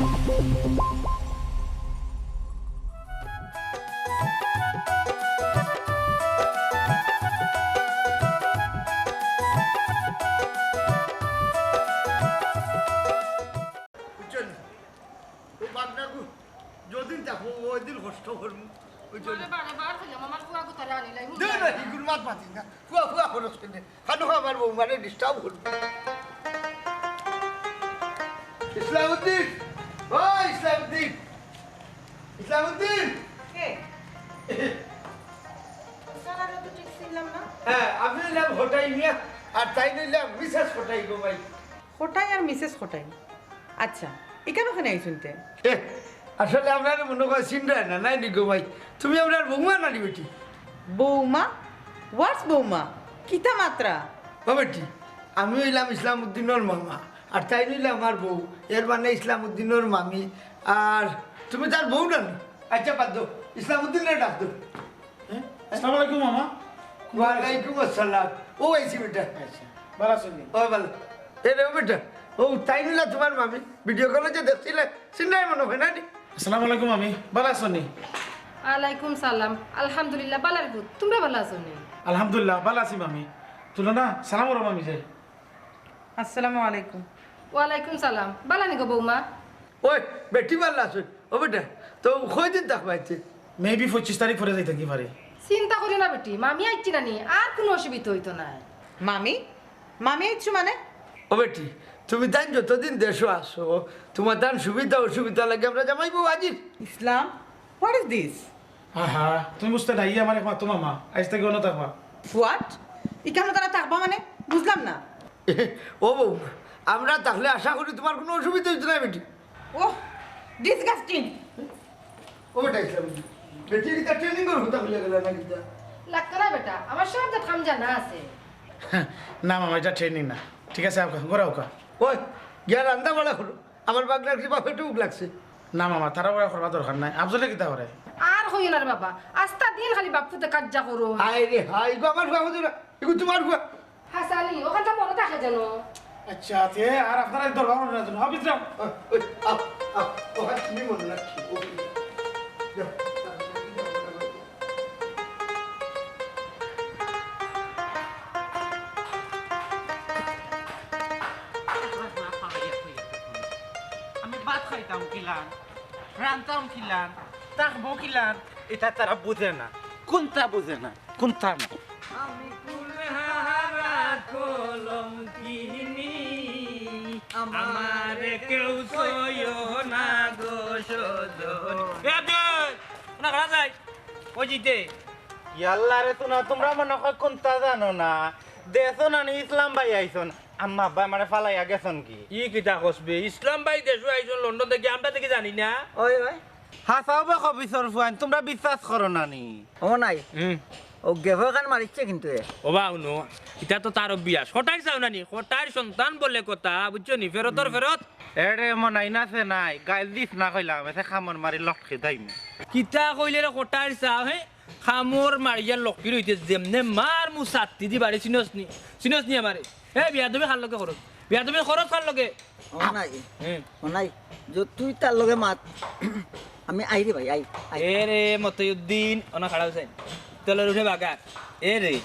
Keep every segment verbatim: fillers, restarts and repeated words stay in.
বুঝছো নি? ও বাগনাগু, যদিন দেখো, ওই দিন কষ্ট করমু। ওই জন্য। বারে বারে বার কইলাম, আমার ফুয়া গুতারে আনিলাই, দে না, হুনলাই না। ইগুর মাত মাতি না। ফুয়া, ফুয়া খরচ করলে। খানো আমার বৌমারে disturb করবে। ইসলামউদ্দিন, ও ইসলামউদ্দিন, ইসলামউদ্দিন। কে? তারা তো ঠিক চিনলাম না। হ্যাঁ, আমি হইলাম হোটাই মিয়া, আর তাইন হইলা মিসেস হোটাই গো ভাই। হোটাই আর মিসেস হোটাই। আচ্ছা, ইখানো কেনে আইছইন তে? এ, আসলে আমরারে মনো কয় চিনরায় না, নায় নি গো ভাই? তুমি আমরার বৌমা নানি বেটি? বৌমা? What's বৌমা? কিতা মাতরা? ও বেটি, আমি অইলাম ইসলামউদ্দিনর মামা, আর তাইন অইলা আমার বউ, এর মানে ইসলামউদ্দিনর মামি। আর তুমি তার বউ নানি? আচ্ছা, বাদ দেও, ইসলামউদ্দিনরে ডাক দেও। হ্যাঁ? আসসালামু আলাইকুম, মামা। ওয়ালাইকুম আসসালাম। ও আইছি বেটা। আচ্ছা, ভালা আছইন নি? ও ভালা। এ রে বেটা, ও তাইন অইলা তুমার মামি, video call-ও যে দেখছিলে, চিনরায় মনো কয় নানি? আসসালামু আলাইকুম মামি, ভালা আছইন নি? ওয়ালাইকুম সালাম। আলহামদুলিল্লাহ, ভালার গুত। তুমরা ভালা আছো নি? আলহামদুলিল্লাহ, ভালা আছি মামি। তুলো না, সালাম করো মামিরে। আসসালামু আলাইকুম। ওয়ালাইকুম সালাম। ভালা নি গো বৌমা? ওই, বেটি ভালা আছইন? ও বেটা, তো কয়দিন থাকবা ইতে? Maybe পঁচিশ তারিখ পরে যাইতাম কি পারি। চিন্তা করিও না বেটি, মামি আইছি নানি, আর কুনু অসুবিধা অইতো নায়। মামি? মামি আইছো মানে? ও বেটি, তুমি তাইন যতদিন দেশো আছো, তুমার তান সুবিধা অসুবিধা লাগি আমরা জামাই বউ হাজির। ইসলাম, what is this? আহা, তুমি বুঝতে না, ই আমার একমাত্র মামা, আইজ থাকি অনো থাকবা। What? ইখানো তারা থাকবা মানে? বুঝলাম না। ও বউ, আমরা থাকলে আশা করি তুমার কুনু অসুবিধা অইতো নায় বেটি। ওহ, disgusting। ও বেটা ইসলাম, বেটি কিতা training-অর কথা কইয়া গেলা না কিতা? লাগতো না বেটা, আমার সব জাত কাম জানা আছে। না মামা, ইটা training না। ঠিক আছে, আউক্কা, ঘরো আউক্কা। ওই, গিয়া রান্দা বাড়া করো। আমার বাগনার কিবা পেটো ভুক লাগছে। না মামা, তাড়াহুড়া করবার দরকার নাই। আফজলে কিতা করে? আর কইও না রে বাবা, আস্তা দিন খালি বাপ-পুতে কাইজ্জা করো। হায় রে হায়, ইগু আমার ফুয়া কইতো না, ইগু তুমার ফুয়া। হাছানি, অখানতা মনো থাকে যেন। আচ্ছা, তে আর আপনারা এই দরবার করো না যেন। হাফিজ রাম। আ, ওই, আ, আ, অখান তুমি মনো রাখছি। ওকে। যাও। আমি ভাত খাইতাম কিলান, রানতাম কিলান, থাকবো কিলান, ইতা তারা বুঝে না। কুনতা বুঝে না? কুনতা না? আমি কুল হারা কলম কিনি, আমারে কেউ ছইও না গো সজন। এ আব্দুল, না খারাপ যাই। ওই জিতে। ইয়াল্লা রে, তুমরা, তুমরা মনো কয় কুনতা জানো না। দেখছো না নি ইসলাম ভাই আইছইন। আম্মা আব্বা আমারে ফালাইয়া গেছইন কি? ই কিতা কস বে? ইসলাম ভাই দেশো আইছইন লন্ডন থাকি, আমরা থাকি জানি না। ওই, ওই। হাছাউ বা খবিছর ফুয়াইন, তুমরা বিশ্বাস করো না নি? ও নাই। হুম। ও গেফো কান মারিচ্ছে কিন্তু এ। ও বা হুনো, ইটা তো তার অভ্যাস। কটাইর চাও না নি? কটাইর সন্তান বলে কথা, বুঝছো নি? ফেরতর ফেরত। এরে মনাই না সে নাই, গাইল দিস না কইলাম, এতে কামড় মারি লটকি দাইমু। কিতা কইলে রে কটাইর চাও, হে? কামড় মারিয়া লক্ষ্মীর অইতে যেমনে মারমু ছাত্তি দি বাড়ি চিনস নি, চিনস নি আমারে? এ, বিয়াদবি কার লগে করস? বিয়াদবি করস কার লগে? ও নাই, হুম। ও নাই, যে তুই তার লগে মাত, আমি আই রে ভাই, আই, আই। এ রে মতইউদ্দিন, অনা খাড়া হুসাইন, তলর উঠে বাগা। এ রে,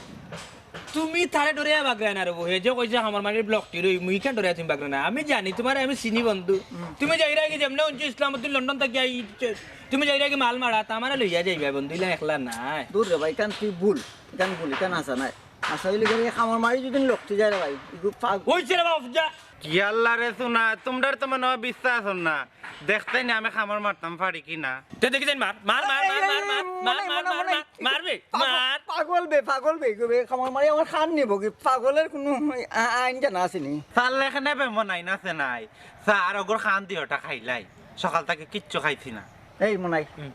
তুমি তারে ডরাইয়া বাগরায় না রে বউ, হে যে কইছে কামড় মারি লটকি রই, মুই কেনে ডরাইয়া তুমি বাগরায় না? আমি জানি তুমারে, আমি চিনি বন্ধু। হুম। তুমি যাইরায় গি যেমনে হুনছো ইসলামউদ্দিন লন্ডন থাকি আইছে, তুমি যাইরায় গি মাল মারা, তা আমারে লইয়া যাইবায় বন্ধু, ইলা একলা নায়। দূর রে ভাই, ইখান তুই ভুল, ইখান ভুল, ইখান হাছা নায়। হাছা অইলে গি কামড় মারি যদি লটকি যায় রে ভাই, ইগু ফাগ- অইছে রে বাপ, যা। ইয়াল্লা রে সোনা, তুমরার তো মনো অয় বিশ্বাস অর না। দেখতায় নি আমি কামড় মারতাম পারি কি না? তে দেখি যাইন মার, মার, মার, এই, মার, এই, মার, এই, মার, মনে, মার, মনে, মার, মনে। মার, মার বে, পাগল, মার। পাগল বে, পাগল বে, বে, কামড় মারি আমার কান নিবো গি? পাগলর কুনু আ-, আইন জানা আছে নি? তার লেখে নেবে মন আইন আছে নাই। স্যার, ওগর কান দিওটা খাইলাই। সকাল থাকি কিচ্ছু খাইছি না। এই মনাই, হুম।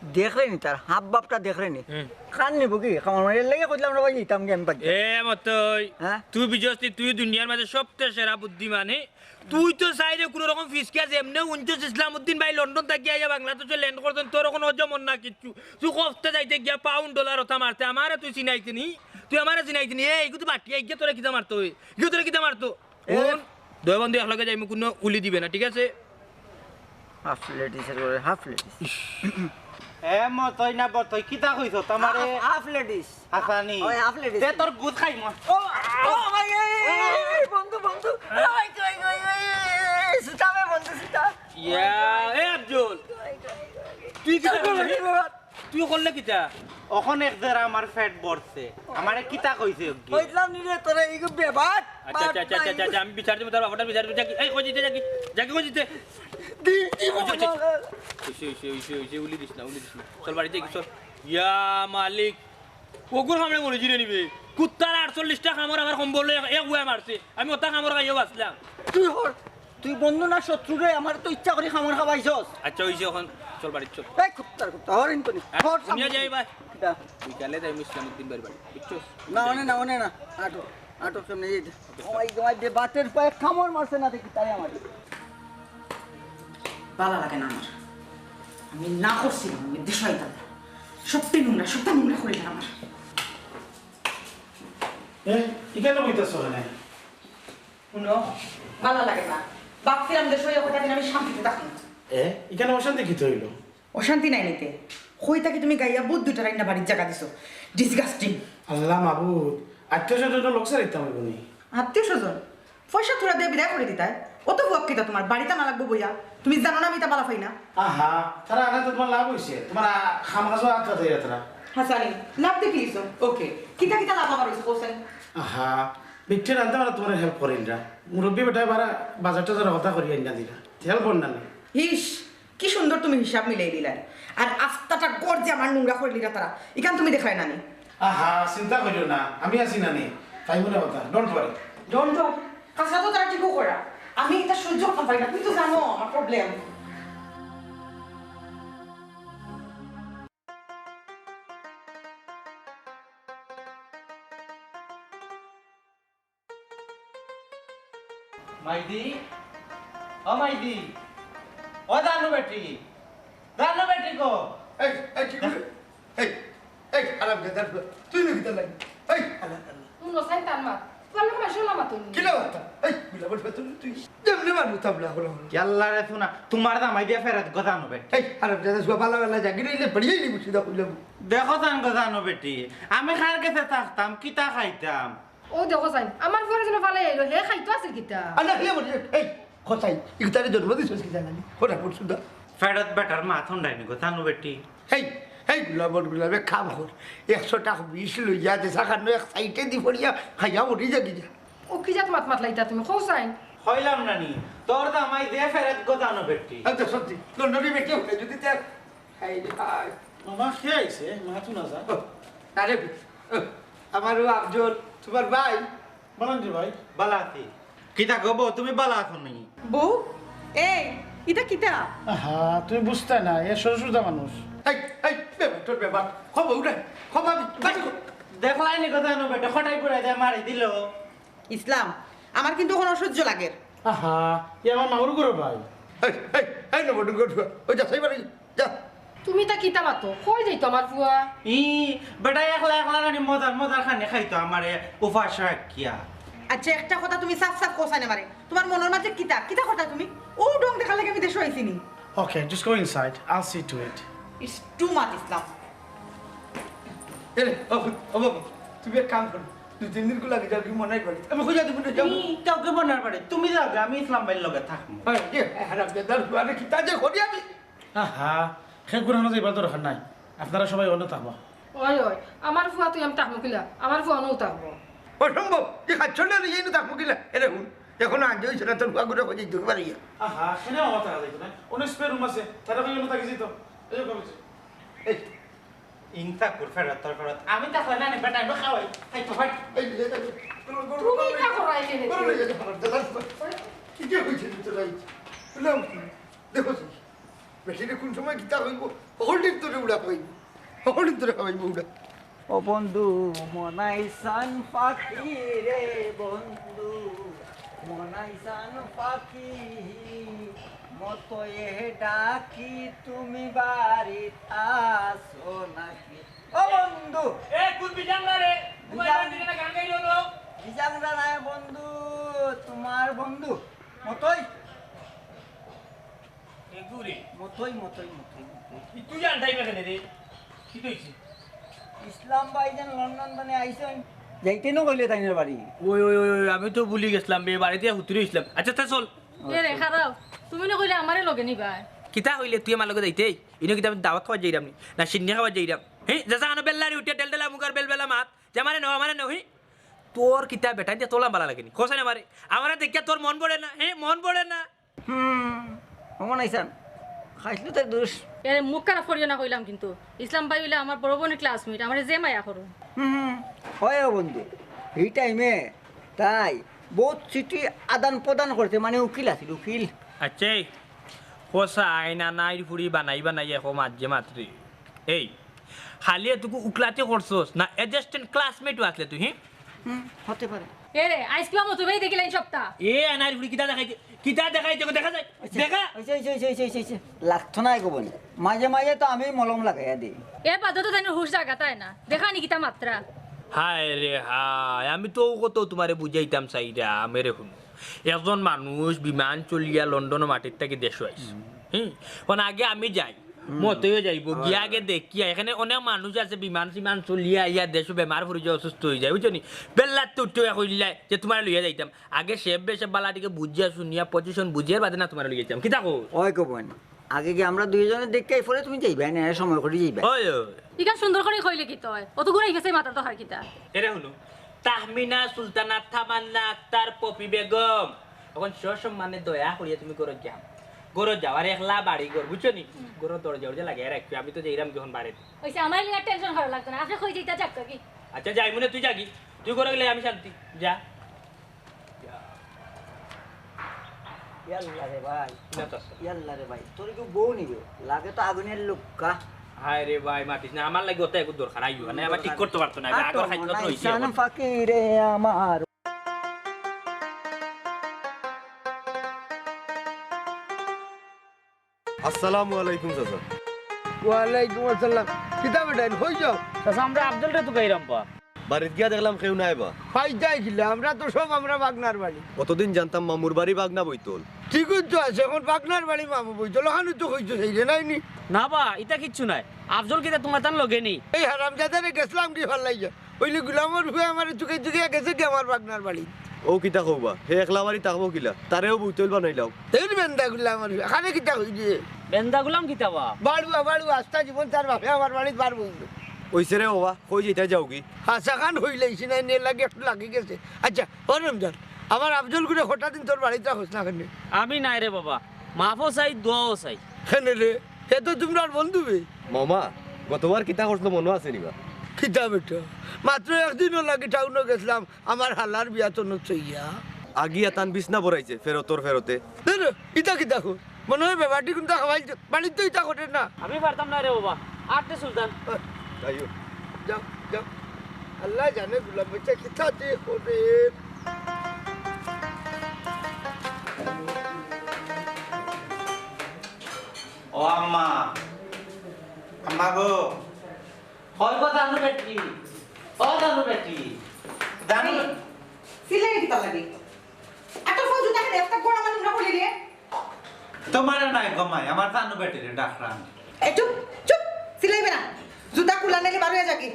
দেখরে নি তার হাব ভাবটা দেখরে নি। হুম। কান নিবো গি? কামড় মারি এর লাগি কইলাম রে ভাই, নিতাম গি আমি বাদ। এ মতই, হ্যাঁ? তুই বুঝছস নি, তুই দুনিয়ার মাঝে সবচেয়ে সেরা বুদ্ধিমান, হে? তুই তো চাইরে কুনু রকম ফিসকা যেমনে হুনছস ইসলামউদ্দিন ভাই লন্ডন থাকি আইয়া বাংলাদেশো land করছইন, তোর কুনু অজমন না কিচ্ছু। তুই কফতে যাইতে গিয়া পাউন্ড ডলার অতা মারতে, আমারে তুই চিনাইতে নি, তুই আমারে চিনাইতে নি। এ, ইগু তো বাটিয়া, ইগিয়ে তোরে কিতা মারতো, ইগিয়ে তোরে কিতা মারতো? এ। হুন, দুই বন্ধু একলগে যাইমু, কুনু উলি দিবে না, ঠিক আছে? হাফ লেডিসের করে হাফ লেডিস। এ মতই না বতই, কিতা কইছো? তোমারে হাফ, হাফ লেডিস। হাসানি। ওই হাফ লেডিস। দে তোর গুদ খাই মা। ও, ও ভাই, এই, এই, এই, বন্ধু, বন্ধু। ওই, ওই, ওই, ওই, এই, সুতা মে বন্ধু, সুতা। ইয়া, এ আফজল। ওই, ওই, ওই, ওই। তুই কিতা করলি? তুই করলে কিতা? অখন এক জেরা আমার পেট ভরছে। আমারে কিতা কইছে ওগি? কইলাম নি রে তোরে, ইগু বেবাদ। আচ্ছা, আচ্ছা, আচ্ছা, আচ্ছা, আচ্ছা, আমি বিচার দিমু, তোর বাপটার বিচার দিমু। যা কি, এই কই দিতে, যা কি, যা কি কই দিতে? দিন, দিন, ওই যে, ওই যে, ওই যে, ওই যে, ওই যে, উলি দিস না, উলি দিস না। চল বাড়িত যাই, চল। ইয়া মালিক, অগুর কামড়ে মরি জিরে নিবে। কুত্তার আটচল্লিশটা কামড় আমার কম্বল লইয়া এক, এক উয়া মারছে। আমি অতা কামড় খাইয়াও বাঁচলাম। তুই হর, তুই বন্ধু না শত্রু রে? আমার তো ইচ্ছা করি কামড় খাবাইছস। আচ্ছা, ওই যে অখন চল বাড়িত চল। এই কুত্তার কুত্তা, হরিণ তো নি। হ্যাঁ, হর সামনে। যাই ভাই। কিতা? বিকালে যাই ইসলাম উদ্দিন ভাইর বাড়ি, বুঝছস? না, অনে না, অনে না। আটো, আটো, সামনে এই যে। ওই, ওই যে বাতের পায়ে কামড় মারছে না দেখি, তাই আমার। ভালা লাগে না আমার। আমি না করছিলাম, আমি দেশো আইতাম না। সবটাই নোংরা, সবটা নোংরা করিলা আমার। এ, ইখানো বইতাছো কেনে? হুনো, ভালা লাগে না। ভাবছিলাম দেশো আইয়া কয়টা দিন আমি শান্তিতে থাকমু। এ, ইখানো অশান্তি কিতা অইলো? অশান্তি নাই নিতে। কই থাকি তুমি গাইয়া বুত দুইটা রাইন্দা বাড়িত জাগা দিছো। Disgusting। আল্লাহ মাবুদ, আত্মীয় স্বজন তো লোক সারাইতাম অইবো নি? আত্মীয় স্বজন? পয়সা থুড়া দিয়া বিদায় করি দিতায়। অত ফুয়াক কিতা তুমার? বাড়িত আনা লাগবো বইয়া। তুমি জানো না আমি ইতা ভালা পাই না? আহা, তারা আনাত তো তুমার লাভ অইছে। তুমার আ-, কাম কাজও আটকা যায় তারা। হাসানি, লাভ দেখিলিছো? ওকে। কিতা কিতা লাভ আমার অইছে, কও চাই? আহা, বেটিয়ে রানতে পারো তুমার help করিলরা। মুরব্বি বেটায় বারা বাজার টাজার হতা করি আনিয়া দিলা। Help অর না নি? ইস, কি সুন্দর তুমি হিসাব মিলাই দিলায়। আর আস্তাটা ঘর যে আমার নোংরা করিলিরা তারা, ইখান তুমি দেখলায় না নি? আহা, চিন্তা করিও না, আমি আছি না নি? তাই মনে কথা, don't worry। Don't worry। কাজটা তো তারা ঠিকও করা। আমি ইতা সহ্য করতাম পারি না, তুমি তো জানো আমার problem। মাইদি, ও মাইদি, ও জানু বেটি, জানু বেটি গো। এই, এই, কি করে? এই, এই, হারামজাদার ফুয়া, তুই না কিতা লাগি? এই, হালার আল্লাহ। হুনো চাইন তান মাত, ফুয়ার লগে মানষর মাত হুননি। কিলা মাত? এই, বুলা বল, তুই, তুই, যেমনে মানুষ তাবলা হলো। ইয়াল্লা রে সোনা, তুমার জামাই দিয়া ফেরত গো জানু বেটি। এই, হারামজাদার ফুয়া, বালা বালা জাগি রইলে, বাড়িয়ে নিবি, সিধা কইলাম। দেখো চাইন গো জানু বেটি, আমি কার গেছে থাকতাম, কিতা খাইতাম? ও দেখো চাইন, আমার ফুয়ারে যেন ফালাই আইলো, হে খাইতো আছিল কিতা? আল্লাহ, হে বলি, এই, খোঁচাই, ইকটারে জন্ম দিছস কিতা জানি? খোঁড়া পড়ছু দা। ফেরত বেটার মাত হুনরায়নি গো জানু বেটি। হেই, হেই, গুলাবর গুলাবে কাম কর। একশো টাকা বিষ লইয়া দে, সাকান্ন এক সাইডে দি পড়িয়া, খাইয়া মরি যাবি যা। ও কি জাত মাত মাতলাইতা তুমি, কও চাইন? কইলাম না নি, তোর জামাই দে ফেরত গো জানু বেটি। আচ্ছা, সত্যি, লন্ডনি বেটি উঠে যদি তার, হাই রে হাই। মামা, কে আইছে? মা তো না যা। ও, আরে, ও, আমার ও আফজল, তুমার ভাই। বালা নি রে ভাই? বালা আছি। কিতা গো বউ, তুমি বালা আছো নি? বউ, এই, ইটা কিতা? আহা, তুমি বুঝতায় না, এ শ্বশুরদা মানুষ। এই, এই, বেবার, তোর বেবার। খবর উঠে, খবর আমি, বাড়ি কর। দেখলায়নি গো জানু বেটি, খটাই পুড়াই দে মারি দিল। ইসলাম, আমার কিন্তু অখন অসহ্য লাগের। আহা, ই আমার মামুর ঘরর ভাই। এই, এই, এই নবটুকর ফুয়া, ওই যা, সেই বাড়ি, যা। তুমি ইতা কিতা মাতো? কই যাইতো আমার ফুয়া? ই, বেটা একলা একলা খানি মজার মজার খানি খাইতো আমারে উপাস রাখিয়া। আচ্ছা, একটা কথা তুমি সাফ সাফ কও চাইন আমারে। তুমার মনর মাঝে কিতা? কিতা কথা তুমি? অউ ঢং দেখার লাগি আমি দেশো আইছি নি। Okay, just go inside. I'll see to it. It's too much, ইসলাম। এরে, ও, ও বাবা, তুমি এক কাম করো। দুই তিন দিন গুলা যাও কি মনাই বাড়ি। আমি কইয়া দিব না, যাও। ই, যাও কি মনার বাড়ি? তুমি যাও গি, আমি ইসলাম ভাইর লগে থাকমু। এই, এ, হারামজাদার ফুয়ারে কিতা যে করি আমি। আহা, হে গুরানো যাইবার দরকার নাই। আপনারা সবাই অনো থাকবা। ওই, ওই, আমার ফুয়া তুই আমি থাকমু কিলা? আমার ফুয়া অনউ থাকবো। অসম্ভব, ই খাচ্ছ না, ই নু থাকমু কিলা? এরে হুন, অখনো আনতে অইছে না, তোর ফুয়া গুরে কই যাইতো পারি। আহা, কেনে আমার থাকা যাইতো না? অনেক spare room আছে, তারা কই অনো থাকি যাইতো। এই যে, কবে? এই, ইনতা কুরফেরত, তোর ফেরত। আমি তা হয় না, বেটা, আমি খাওয়াই। খাই তো ভাই। এই যে, এই যে, তুমি তা করো, এই যে, গরু লইয়া যাও, আমার দাদা। কি যে হইছে, তো ভাই? বললাম, দেখো তো, বেটিরে কোন সময় কিতা হইব? হকলটির তোরে উড়া খাওয়াইব। হকলটির তোরে খাওয়াইব উড়া। ও বন্ধু, মনাইছান পাখি রে বন্ধু, মনাইছান পাখি, মতয়ে ডাকি তুমি বাড়িত আছো নাকি? ও বন্ধু। এ, কোন বিজাংরা রে? বিজাং-, বিজাংরা গান গাইলো লো? বিজাংরা নায় বন্ধু, তুমার বন্ধু। মতই। এ গুরে, তই মতই মতই মতই। ই তুই আনতাই না কেনে রে? কিতা অইছে? ইসলাম ভাই যেন লন্ডন তনে আইছইন। যাইতে না কইলে তাইনর বাড়ি। ওই, ওই, ওই, ওই, আমি তো ভুলি গেছলাম বে, বাড়িত হুতুরে অইছলাম। আচ্ছা, তা চল। এ রে, খারাও, তুমি না কইলে আমারে লগে নিবায়। কিতা কইলে তুই আমার লগে যাইতে? ইনো কিতা আমি দাওয়াত খাওয়াত যাইরাম নি? না শিন্নি খাওয়াত যাইরাম? হে, যা, যা, আনো বেল্লারি উঠিয়া ডেলডেলা মুগার বেলবেলা মাত। যে আমারে নেও, আমারে নেও, হি? তোর কিতা বেটা, ইতা তোলা বালা লাগে নি? কছাইন আমারে। আমারে দেখিয়া তোর মন ভরে না, হে, মন ভরে না। হুম, অমন আইছান। খাইছলু তার দোষ। এরে মুখ খারাপ করিও না কইলাম কিন্তু। ইসলাম ভাই অইলে আমার বড় বইনর classmate, আমারে যে মায়া করো। হুম, হুম, হয় ও বন্ধু। এই টাইমে তাই বহুত চিঠি আদান প্রদান করছে, মানে উকিল আছিল, উকিল। আচ্ছা, এই কছাইন আনাইর ফুড়ি বানাই বানাই এখন মাঝে মাত্রে। এই, খালি এটুকু উকলাতি করছস না, adjacent classmate-ও আছলে তুই, হি? হুম, হতে পারে। এ রে, আইজ কিবা মতো ভাই দেখিলাম সবটা। এ আনাইর ফুড়ি কিতা দেখাইছে? কিতা দেখাইছে? দেখা যায়? আচ্ছা, দেখা। আচ্ছা, আচ্ছা, আচ্ছা, আচ্ছা, আচ্ছা। লাগতো না গো বইন। মাঝে মাঝে তো আমি মলম লাগাইয়া দেই। এর বাদে তো তাইনর হুশ জাগাত আয় না। দেখা নি কিতা মাতরা। হায় রে হায়, আমি তো অউ কথা তুমারে বুঝাইতাম চাইরাম, এরে হুনো। একজন মানুষ বিমান চলিয়া লন্ডনর মাটির থাকি দেশো আইছে। হুম। হুম। অখন আগে আমি যাই, হুম। মতইও যাইবো, হয়, গিয়া আগে হয়। দেখিয়া, এখানে অনেক মানুষ আছে বিমান সিমান চলিয়া আইয়া দেশো বেমার পড়ি যায়, অসুস্থ অই যায়, বুঝছো নি? বেল্লাত তো উঠিয়া কইলাই যে তুমারে লইয়া যাইতাম। আগে সে বেশে বালা দিকে বুঝিয়া শুনিয়া position বুঝিয়া বাদে না তুমারে লইয়া যাইতাম। কিতা কও? ওই কো বইন, আগে গিয়া আমরা দুইজনে দেখিয়া পরে তুমি যাইবায়, না সময় করি যাইবায়। ওই, ওই। ইখান সুন্দর করি কইলে কিতা অয়? অত ঘুরাই গেছে মাথা তো হার কিতা? এরে হুনো, তাহমিনা সুলতানা, তামান্না আক্তার, পপি বেগম, অখন সসম্মানে দয়া করিয়া তুমি ঘরো যাও। ঘরো যাও, আর একলা বাড়ি ঘর, বুঝছো নি? হুম। ঘরর দরজা উরজা লাগাইয়া রাখিও, আমি তো যাইরাম অখন বাড়িত। অইছে, আমার লাগি আর tension করা লাগতো না, আপনে কই যাইতা যাউক্কা গি। আচ্ছা, যাইমুনে, তুই যাগি, তুই ঘরো গেলে আমি শান্তি, যা। ইয়াল্লা রে ভাই। না তো আছে। ইয়াল্লা রে ভাই, তোর কি বউ নিবে? লাগে তো আগুনের লুক্কা। হায় রে ভাই, মাতিস না, আমার লাগি অত এগু দরকার আইও, মানে আমার ঠিক দরকার। করতে পারতো না, আর আগর তো খাইতে মনে তো হয় অইছে ইসান এখন। ফাকিরে আমার। আসসালামু আলাইকুম চাচা। ওয়ালাইকুম আসসালাম। কিতা বেটাইন, কই যাও? চাচা, আমরা আফজলরে তুকাইরাম বা। বাড়িত গিয়া দেখলাম কেউ নাই বা। পাইতায় কিলা, আমরা তো সব আমরা বাগনার বাড়ি। অতদিন জানতাম মামুর বাড়ি বাগনা বইতল। ঠিকই তো আছে, এখন বাগনার বাড়ি মামু বইতল, অখানউ তো কইতো চাইরে নায় নি। না বা, ইতা কিচ্ছু নায়। আফজল কিতা তুমার তান লগে নি? এই হারামজাদারে গেছলাম গি ফালাইয়া। অইলে গুলামর ফুয়া আমারে তুকাই তুকাইয়া গেছে গি আমার বাগনার বাড়ি। অউ কিতা কওবা? হে একলা বাড়ি থাকবো কিলা? তারেও বইতল বানাইলাও। এই বেন্দা গুলামর ফুয়া, কারে কিতা কইরে? বেন্দা গুলাম কিতা বা? বাড়ুয়া, বাড়ুয়া, আস্তা জীবন তার বাপে আমার বাড়িত বার বইল। অইছে রে বাবা, কই যাইতায় যাওগি? হাছাখান কইলাইছি না, এর লাগি একটু লাগি গেছে। আচ্ছা, ও রমজান, আমার আফজলগুরে কটা দিন তোর বাড়িত রাখোস না কেনে? আমি নায় রে বাবা, মাফও চাই, দোয়াও চাই। কেনে রে? হে তো তুমরার বন্ধু বে। মামা, গতবার কিতা করছলো মনো আছে নি বা? কিতা বেটা? মাত্র একদিনর লাগি টাউনো গেছলাম, আমার হালার বিয়া তনো থইয়া। আগিয়া তান বিছনা ভরাইছে, ফেরতর ফেরতে। ধুর, ইতা কিতা কর? মনো অয় বেবাটি কুনতা খাওয়াইল, বাড়িত তো ইতা করে না। আমি পারতাম না রে বাবা, আটতে সুলতান। যাইও। যাও, যাও। আল্লায় জানে গুলাম বাচ্চা কিতা যে করে। ও আম্মা, আম্মা গো। কই গো জানু বেটি? ও জানু বেটি। জানু এই, সিলাই কিতা লাগে? এত ফোন জুতা কেনে? একটা গোড়া মানুষ না বলি রে। তুমারে নায় গো মাই, আমার জানু বেটিরে ডাকরাম। এই চুপ, চুপ, সিলাইবে না। জুতা খুলা নাইলে বার অইয়া যাগি।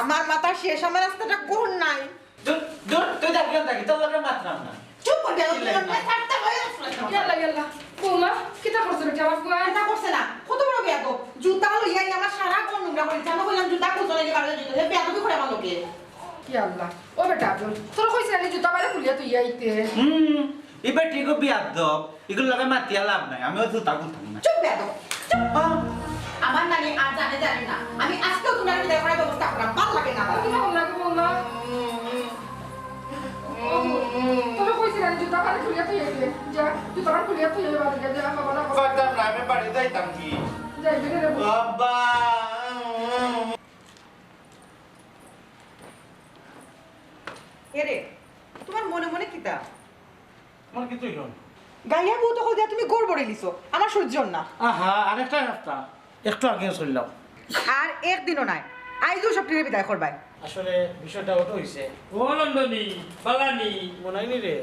আমার মাথা শেষ, আমার রাস্তাটা কোন নাই। দূর, দূর, তুই যাবি না, যাবি, তোর লগে মাতরাম না। চুপ কর, বেয়াদব, তুই লগে মাত। ইয়াল্লা, ইয়াল্লা। বৌমা, কিতা করছে বেটি আমার ফুয়া? কিতা করছে না? কত বড় বেয়াদব। জুতা লইয়া আইয়া আমার সারা ঘর নোংরা করি দিছে। আমি কইলাম, "জুতা খুলতো নাকি, বারো জুতা।" এ বেয়াদবি করে আমার লগে। ইয়াল্লা। ও বেটা, তোরে কইছি না নি জুতা বারে খুলিয়া থইয়া আইতে? হুম, ই বেটি গো বেয়াদব। ইগুর লগে মাতিয়া লাভ নাই, আমিও জুতা খুলতাম না। চুপ বেয়াদব, চুপ। আহ। আমার নানি আর জানে জানে না, আমি আজকেউ তুমারে বিদায় করার ব্যবস্থা করাম, ভালা লাগে না আমার। কিতা ভালা লাগে বৌমা? ও, তোরে কইছি না, জুতা বারে খুলিয়া থইয়া আইতে। যা, জুতা বারে খুলিয়া থইয়া আইতে, যা, বাবা, না, বাবা। পারতাম না, আমি বাড়ি যাইতাম কি? যাইবে রে বাবা। এরে, তুমার মনে মনে কিতা? আমার কিচ্ছু অইলো না। গাইয়া বউ তো কইয়া তুমি গড়বড়ে নিছো, আমার সহ্য না। আহা, আরেকটা রাস্তা, একটু আগে চললাম। আর একদিনও নাই, আইজও সবটিরে বিদায় করবায়। আসলে বিষয়টা ওটা হইছে। ও নন্দনী, বালানি। মনে হয়নি রে।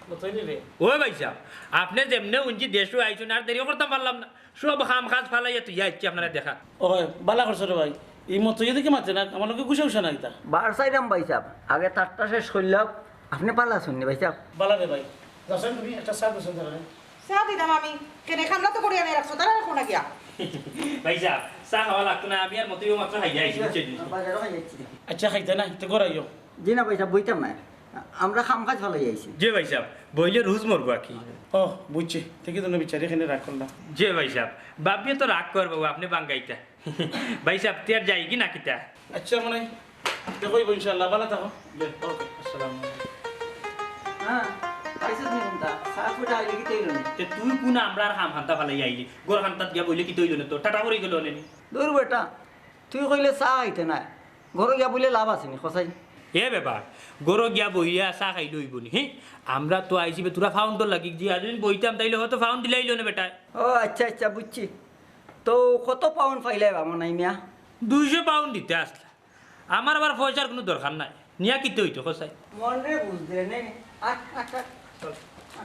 মতই নি রে। ও ভাইসাব, আপনে যেমনে হুনছি দেশো আইছইন, আর দেরি করতাম পারলাম না। সব কাম কাজ ফালাইয়া থইয়া আইছি আপনারে দেখাত। ও ভাই, বালা করছো রে ভাই। ই মতই দেখি মাতে না, আমার লগে গুছাগুছা না কিতা। বার চাইরাম ভাইসাব, আগে তারটা শেষ করিলাও। আপনে বালা আছইন নি ভাইসাব? বালা রে ভাই। যাছইন তুমি একটা চা দিছইন তারারে। চা দিতাম আমি। কেনে কামলা তো করিয়া নাই রাখছো, তারা রাখো না গিয়া। ভাইসাব, চা খাওয়া লাগতো না, আমি আর মতই ও মাত্র খাইয়া আইছি, বুঝছইন নি? বাজারো খাই যাচ্ছি। আচ্ছা, খাইতা না, তে ঘরো আইও। জি না ভাইসাব, বইতাম না। আমরা কাম কাজ ফালাইয়া আইছি। জি ভাইসাব, বইলে রোজ মরবো আর কি। ও, বুঝছি। তে কিতা বিচারি কেনে রাগ করলা? জি ভাইসাব, ভাবিয়ে তো রাগ করবো, আপনে বাঙ্গাইতা। ভাইসাব, তে আর যাইগি না কিতা? আচ্ছা, মনে হয়। দেখো, ইনশাআল্লাহ, বালা থাকো। জি, ওকে, আসসালামু আলাইকুম। হ্যাঁ, আইছস নি কুনটা? চা ফুটা আইলে কিতা অইলো নি? তে তুই কুন আমরার কাম কান্তা ফালাইয়া আইলি? ঘর কান্তাত গিয়া বইলে কিতা অইলো নে তোর? টাটা পড়ি গেলো নে নি? দূর বেটা, তুই কইলে চা খাইতে নায়, ঘরো গিয়া বইলে লাভ আছে নি, কছাইন? এ বেটা, ঘরো গিয়া বইয়া চা খাইলে অইবো নি, হি? আমরা তো আইছি বে তোরা পাউন্ডর লাগি, জি, আর যদি বইতাম তাইলে হয়তো পাউন্ড দিলাইলো নে বেটায়। ও আচ্ছা, আচ্ছা, বুঝছি। তো কত পাউন্ড পাইলায় বা মনাই মিয়া? দুইশো পাউন্ড দিতে আছলা। আমার আবার পয়সার কুনু দরকার নাই। নিয়া কিতা অইতো, কছাইন? মনরে বুঝ দে নে। আট, আট, আট। চল।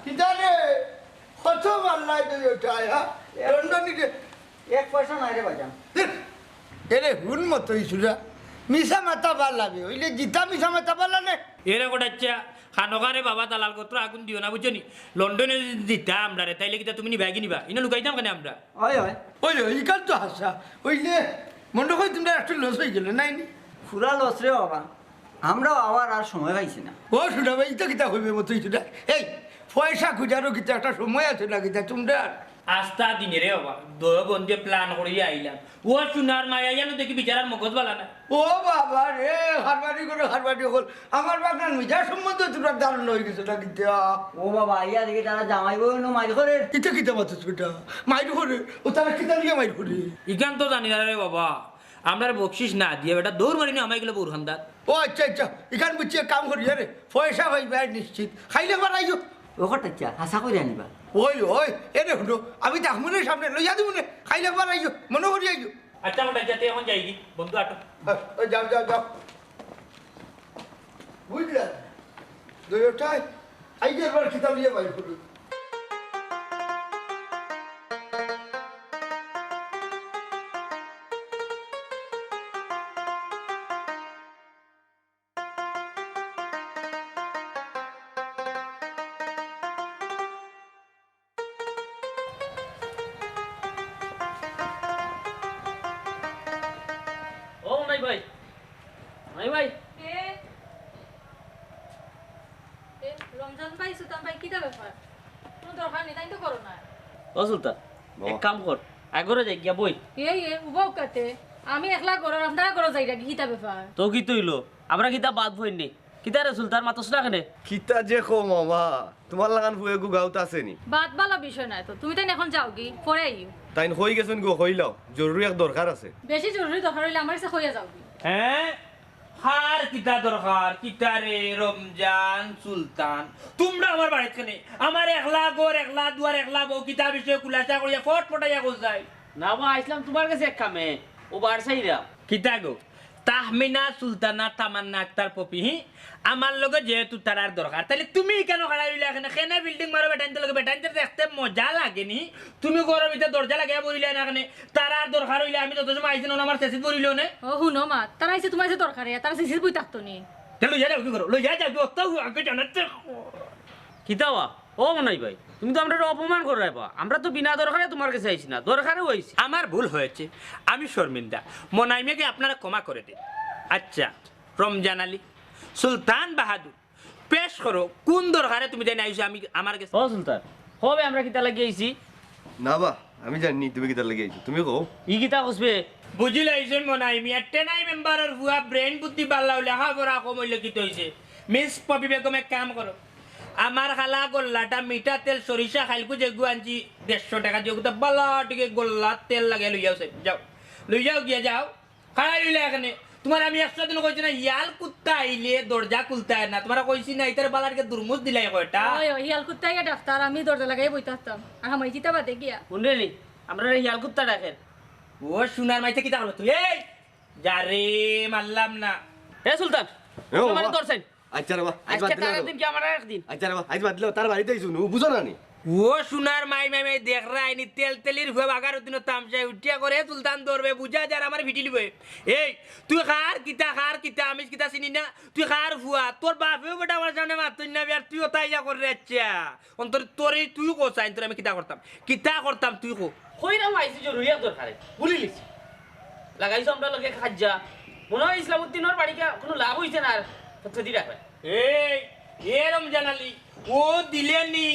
কিতা রে? কত মারলাই তুই ওটায়, হ্যাঁ? এক লন্ডনি রে। এক পয়সা নাই রে বাজান। ধ্যাৎ। এরে হুন মতই সুরা। মিছা মাতা বালা বে। অইলে জিতা মিছা মাতা বালা নে। এরে কটাচ্ছা, খানো খারে বাবা দালাল গোত্র আগুন দিও না, বুঝছো নি? লন্ডনে যদি দিতা আমরারে, তাইলে কিতা তুমি নিবায় কি নিবা? ইনো লুকাইতাম কেনে আমরা? অয়, অয়। অয়, অয়, ইখান তো হাছা। অইলে মনে হয় তুমরার একটু লস অইগেলো, নায় নি? পুরা লস রে বাবা। আমরাও আবার আর সময় পাইছি না। ও সুরা ভাই, ইতা কিতা কইবে মতই সুরা? এই, পয়সা খুজারও কিতা একটা সময় আছে না কিতা তুমরার? আস্তা দিনে রে বাবা, দয় বন্ধে প্ল্যান করিয়া আইলাম। ও সুনার মায়া জানো দেখি বিচারার মগজ বালা না। ও বাবা রে, হারবারি করে হারবারি অকল। আমার বাগান মিজার সম্বন্ধে তোমরা ধারণা অইগেছে না কিতা? ও বাবা, আইয়া দেখি তারা জামাই বউ নু মাইর করের। ইতা কিতা মাতছ বেটা? মাইর করের? ও তারা কিতা লিয়া মাইর করের? ইখান তো জানি না রে বাবা। আমরারে বকশিস না দিয়া বেটা দৌড় মারি নিয়া হামাই গেলো বউর কান্দাত। ও আচ্ছা, আচ্ছা, ইখান বুঝছি, এক কাম করি, আরে, পয়সা পাইবায় নিশ্চিত। খাইলে একবার আইও। ও কটাচ্ছা, হাছা কইরা নিবা? ওই, ওই, এরে হুনো, আমি দেখমু নে সামনে, লইয়া দিমু নে, খাইলে একবার আইও, মনো করি আইও। আচ্ছা, কটাচ্ছা, তে এখন যাইগি, বন্ধু আটো। হ্যাঁ, ওই যাও, যাও, যাও। বুঝলা? দুইটায়, আইগে একবার কিতা লিয়া বাইর করি। ও মনাই ভাই, মনাই ভাই। কে? এ, রমজান ভাই, সুলতান ভাই, কিতা ব্যাপার? কুনু দরকার নি, তাইন তো করো না। ও সুলতান, বাবা। এক কাম কর, আয় ঘরো যাই গিয়া বই। এ, এ, উবাও কাতে? আমি একলা ঘরো, আপনারা ঘরো যাইরা, কিতা ব্যাপার? তো কিতা অইলো? আমরা কিতা বাদ পড়ি নি? কিতা রে সুলতান, মাতস না কেনে? কিতা যে কও মামা, তুমার লাখান ফুয়েগু গাউত আছে নি? বাদ বালা বিষয় নায় তো, তুমি তাইন এখন যাওগি, পরে আইও। তাইন কই গেছইন গো, কইলাও, জরুরি এক দরকার আছে। বেশি জরুরি দরকার অইলে আমার গেছে কইয়া যাওগি। হ্যাঁ? কার কিতা দরকার? কিতা রে রমজান, সুলতান? তুমরা আমার বাড়িত কেনে? আমার একলা ঘর, একলা দুয়ার, একলা বউ, কিতা বিষয় খুলাসা করিয়া ফটফটাইয়া কও চাই। না বা, আইছলাম তুমার গেছে এক কামে, ও বার চাইরাম। কিতা গো? তাহমিনা সুলতানা তামান্না আক্তার পপি, হি? আমার লগে যেহেতু তারার দরকার, তাইলে তুমি কেনে খাড়াই রইলা কেনে? কেনে ফিল্ডিং মারো বেটাইন্তর লগে? বেটাইন্তর দেখতে মজা লাগে নি? তুমি ঘরর ভিতরে দরজা লাগাইয়া বই রইলা না কেনে? তারার দরকার অইলে আমি যত সময় আইছি না, আমার চেচিত বই রইলো নে। ও হুনো মা, তারা আইছে তুমার গেছে দরকারে, তারা চেচিত বই থাকতো নি। তে লইয়া যাওগি ঘরো, লইয়া যাওগি, অত আগে জানাতে। কিতা বা? ও মনাই ভাই, তুমি তো আমরারে অপমান কররায় বা। আমরা তো বিনা দরকারে তুমার গেছে আইছি না, দরকারেউ আইছি। আমার ভুল হয়েছে, আমি শর্মিন্দা। মনাই মিয়াকে আপনারা ক্ষমা করে দিন। আচ্ছা, রমজান আলী, সুলতান বাহাদুর, পেশ করো, কুন দরকারে তুমি তাইন আইছো আমি, আমার গেছে? ও সুলতান, কও বে আমরা কিতার লাগি আইছি? না বা, আমি জানি নি তুমি কিতার লাগি আইছো, তুমি কও। ই কিতা কস বে? বুঝিলাইছইন মনাই মিয়া, টেনাই মেম্বারর ফুয়া, ব্রেইন বুদ্ধি বালা অইলে, লেখাপড়া কম অইলে কিতা অইছে? মিস পপি বেগম, এক কাম করো, আমার কালা গল্লাটা, মিঠা তেল, সরিষা, খাইলকু যেগু আনছি দেড়শো টেকা দিয়া, অগুতা বালা টিকে গল্লার তেল লাগাই লইয়াও চাই, যাও, লইয়াও গিয়া যাও। খাড়াই রইলা কেনে? তুমারে আমি একশো দিন কইছি না, হিয়াল কুত্তা আইলে দরজা খুলতায় না। তুমারে কইছি না, ইতারে বালা টিকে দুরমুশ দিলাই কয়টা। ওই, ওই, হিয়াল কুত্তা আইয়া ডাকতার, আমি দরজা লাগাইয়া বই থাকতাম। আর হামাই জিতা বাদে গিয়া। হুনরে নি, আমরারে হিয়াল কুত্তা ডাকের। ও সুনার মাইতে কিতা করবে তুই? এই! যা রে, মারলাম না। এ সুলতান, এ বাবা। তুমারে ধরছইন। আচ্ছা রে বা, আইজ বাদ দিলাও। দিন কি আমার একদিন? আচ্ছা রে বা, আইজ বাদ দিলাও, তার বাড়িত আইছু নু, বুঝো না নি? ও সোনার মাই, মাই, মাই, দেখরায় নি, তেলতেলির ফুয়া বাগার দিনও তামশায় উঠিয়া করে সুলতান ধরবে, বুঝা যার আমার ভিটিলিবে। এই, তুই কার কিতা, কার কিতা, আমি কিতা চিনি না, তুই কার ফুয়া, তোর বাপেও বেটা আমার সামনে মাতইন না, আর তুই ওটা ইয়া করে, আচ্ছা। অন্তর তোরে তুই কো চাইন, তোরে আমি কিতা করতাম, কিতা করতাম তুই কো। কইরাম আইছি জরুরি এক দরকারে, ভুলিলিছি। লাগাইছো আমরার লগে কাইজ্জা। মনো অয় ইসলামউদ্দিনর বাড়িকা কুনু লাভ অইছে না আর, তথ্য দি রাখবে। এই, এ রমজান আলী, ও দিলে নি,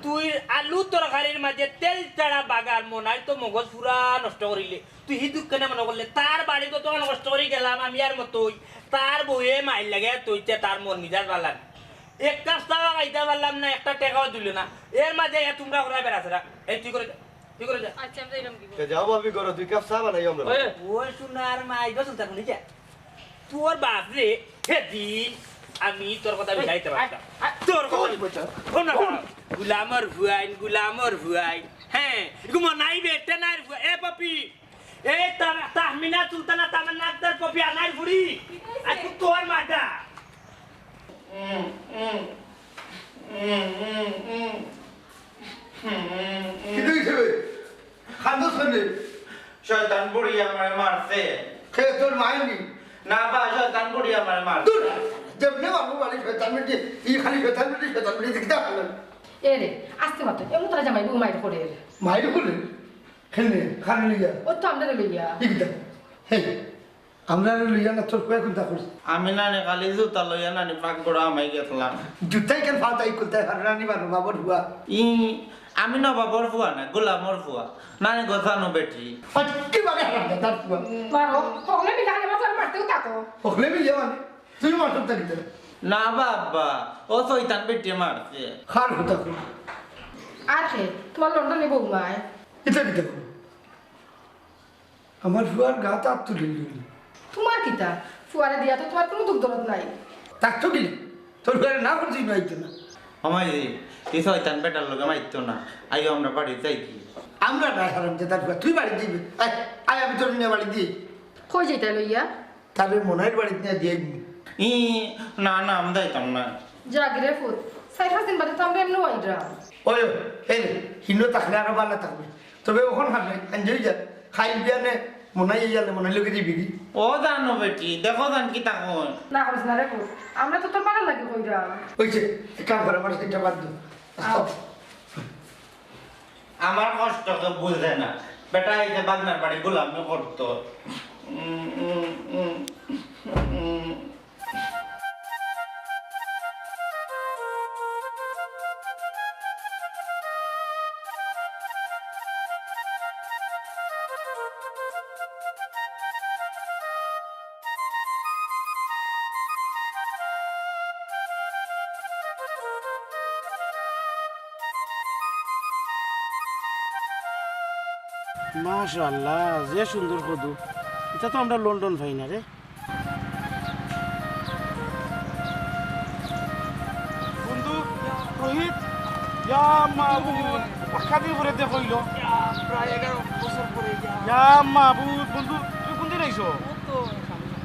তুই আলু তরকারির মাঝে তেল ছাড়া বাগার, মনাইর তো মগজ পুরা নষ্ট করিলে। তুই হি দুখ কেনে মনো করলে? তার বাড়িত তো নষ্ট করি গেলাম আমি আর মতই। তার বউয়ে মাইর লাগে তইছে, তার মন মিজাজ ভালা না। এক কাপ চা খাইতা পারলাম না, একটা টেকাও দিল না। এর মাঝে এ তোমরা করাই বেড়াছেরা। এই তুই করে যা, তুই করে যা। আচ্ছা, আমি যাইলাম কি? তে যাও ভাবি, ঘরো দুই কাপ চা বানাই আমরা। ওই, ওই সোনার মাই, গো সুলতান, শুনি যা। তোর বাপ রে, সেদিন আমি তোর কথা বুঝাইতে পারতাম। আ, আ, তোর কথা তোর বুঝা-, শোন না, শোন। গুলামর ফুয়াইন, গুলামর ফুয়াইন। হ্যাঁ, এগু মনাই বেটে না রে ফুয়া। এ পাপি, এই তাম-, তাহমিনা সুলতানা তামান্না আক্তার পপি আনার ফুড়ি। আজকে তোর মাটা। কিতা অইছে বে? কান্দছ কেনে? শয়তান বুড়ি আমারে মারছে। কে তোর মাই নি? না বা, শয়তান বুড়ি আমারে মারছে। দূর, যেমনে বাবু বাড়ি শয়তান বেটি, ই খালি শয়তান বেটি, শয়তান বেটি, কিতা খালেন? এ রে, আস্তে মাতো, এমন তারা জামাই বউ মাইর করে রে। মাইর করে? কেনে? কারে লইয়া? ও তো আমরারে লইয়া। ই কিতা? হেই, আমরারে লইয়া না তোর কয়ে কুন্তা করছে? আমি নানি খালি জুতা লইয়া নানি পাকঘরো হামাই গেছলাম। জুতাই কেন ফালতাই খুলতাই পারে নানি বারো বাবর হুয়া? ই, আমি নবাবর ফুয়া না, গোলামর ফুয়া। নানি গোছানো বেটি। আর কি বাগে হারাম তার ফুয়া? মারো, হকলে মিলে আনে মারতেও থাকো। হকলে মিলে মানে? তুই মারছত না কিতা? না বাবা, ও শয়তান বেটিয়ে মারছে। কার কথা কও? আর কে? তোমার লন্ডনি বৌমায়। ইতা কিতা কও? আমার ফুয়ার গাত আত তুলিল। তোমার কিতা? ফুয়ারে দিয়া তো তোমার কুনু দুখ দরদ নাই। তার তো কিতা? তোর ফুয়ারে না করছি না আইতো না। আমায় রে, তুই শয়তান বেটার লগে মাইতো না। আইও আমরা বাড়ি যাই কি? আমরা না হারাম যে তার ফুয়া, তুই বাড়ি দিবি। আয়, আয় আমি তোর নিয়ে বাড়ি দিই। কই যাইতায় লইয়া? তারে মনাইর বাড়িত নিয়া দিয়া আইমু। ই, না, না, আমি যাইতাম না। যাগি রে ফুত, চাইর পাঁচ দিন বাদে তো আমরা এমনেও আইরাম। ওই, এই রে, হিনো থাকলে আরো ভালা থাকবে। তবে অখন খাবে, আঞ্জই যা, খাইল বিয়ানে মনাই ইয়ালে মনাই লগে দিবি কি? ও জানো বেটি, দেখো জান কিতা কয়। না করিস না রে ফুত, আমরা তো তোর ভালার লাগি কইরাম। অইছে, এক কাম কর, আমার সেটা বাদ দে। আও। আমার কষ্ট কেউ বুঝে না। বেটা এই যে বাগনার বাড়ি গোলামি করতো। উম, উম, উম, উম। মাশাআল্লাহ, যে সুন্দর কদু, ইটা তো আমরা লন্ডন পাই না রে। বন্ধু, রোহিত, ইয়া মাবুদ, পাক্কা দিয়ে পরে দেখইল। ইয়া, প্রায় এগারো বছর পরে, ইয়া। ইয়া মাবুদ, বন্ধু, তুমি কোন দিন আইছো? ও তো সামনে।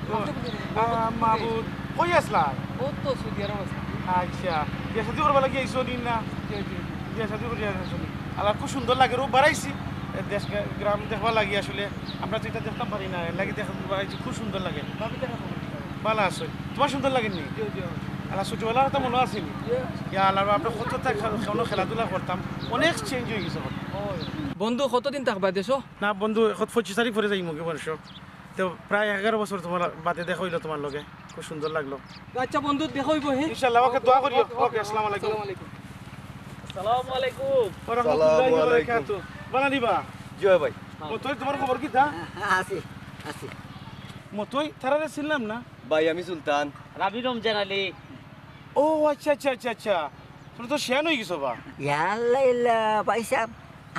ও, আপনি কোন দিন আইছেন? আ, মাবুদ, কই আছলা? ও তো সৌদি আরব আছে। আচ্ছা, বিয়া শাদি করবা লাগি আইছো নি না? জি, জি, জি। বিয়া শাদি করি আইছো নি? আল্লাহ, খুব সুন্দর লাগে, রূপ বাড়াইছি। এ, দেশ গা-, গ্রাম দেখবার লাগি আসলে আমরা তো এটা দেখতাম পারি না, এর লাগি দেখ-, বাড়াইছি, খুব সুন্দর লাগে। ভাবি দেখা খবর কি? ভালা আছো? তোমার সুন্দর লাগে নি? জি, জি। আল্লাহ, ছোটবেলার কথা মনো আছে নি? জি। ইয়া আল্লাহ, আমরা কত তা খে-, কোনো খেলাধুলা করতাম, অনেক চেঞ্জ হয়ে গেছে এখন। ও। বন্ধু, কতদিন থাকবা দেশো? না বন্ধু, এখন পঁচিশ তারিখ পরে যাইমু গি বর্ষ। তো প্রায় এগারো বছর তোমার বাদে দেখা হইলো তোমার লগে, খুব সুন্দর লাগলো। আচ্ছা বন্ধু, দেখা হইবো, হ্যাঁ? ইনশাআল্লাহ, ওকে, দোয়া করিও। ওকে, ওকে, আসসালামু আলাইকুম। আসসালামু আলাইকুম। আসসালামু আলাইকুম। ওয়া রাহমাতুল্লাহি ওয়া বারাকাতুহু। বানানি বা? জি ভাই। মতই, তোমার খবর কিতা? আছি, আছি। মতই, তারারে চিনলাম না। ভাই, আমি সুলতান। আমি রমজান আলী। ও আচ্ছা, আচ্ছা, আচ্ছা, আচ্ছা। তুমি তো শিয়ান হয়ে গেছো বা। ইয়া আল্লাহ, ইল্লা, ভাই সাহেব,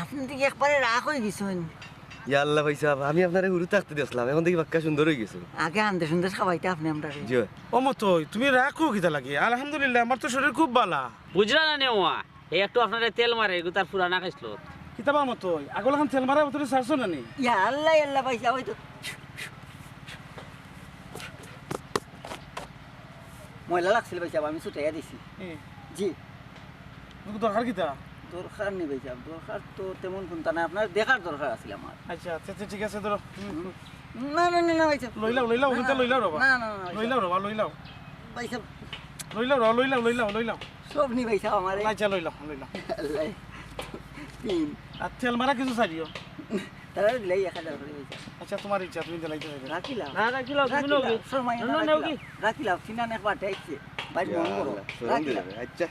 আপনি দেখি একবারে রাগ হয়ে গেছেন। ইয়া আল্লাহ ভাই সাহেব, আমি আপনারে হুরু থাকতে দেখলাম, এখন দেখি বাক্কা সুন্দর হয়ে গেছে। আগে আন্দে সুন্দর খাওয়াইতে আপনি আমরা। জি। ও মতই, তুমি রাগ করো কিতা লাগে? আলহামদুলিল্লাহ, আমার তো শরীর খুব ভালা। বুঝলা না নেওয়া, এই একটু আপনারে তেল মারে, এগু তার পুরানা খাইছিল। কিতা বা মতই, আগলা খান তেল মারা বোতলে ছাড়ছো না নি? ইয়া আল্লাহ, ইয়া আল্লাহ, ভাই সাহেব, ওই তো। ময়লা লাগছিল ভাইসাব, আমি ছুটাইয়া দিছি। জি। দরকার কিতা? দরকার নি ভাইসাব, দরকার তো তেমন কুনতা নাই, আপনার দেখার দরকার আছিল আমার। আচ্ছা, আচ্ছা, আচ্ছা, ঠিক আছে, ধরো। না, না, না, না, ভাইসাব। লইলাও, লইলাও, না, ওখানটা না, লইলাও রে বা। না, না, না, ভাইসাব। লইলাও রে বা, লইলাও। ভাইসাব। লইলাও রে বা, লইলাও, লইলাও, লইলাও। সব নি ভাইসাব আমার। আচ্ছা, লইলাও, লইলাও। আল্লাহ। তিন। আর তেল মারা কিছু চাইও। তারা দিলাই এক হাজার করি ভাইসাব। আচ্ছা, তোমার ইচ্ছা, তুমি দিলাইতে চাইবে। রাখিলাও। না, রাখিলাও, তুমি রাখিলাও, নেও কি? সময় না, না, নেও রাখিলাও। কি? রাখিলাও, ফিনান একবার দেখছে। ভাই, ইয়া মন করো। আল্লাহ, শরম রাখিলাও। দিলে, আচ্ছা।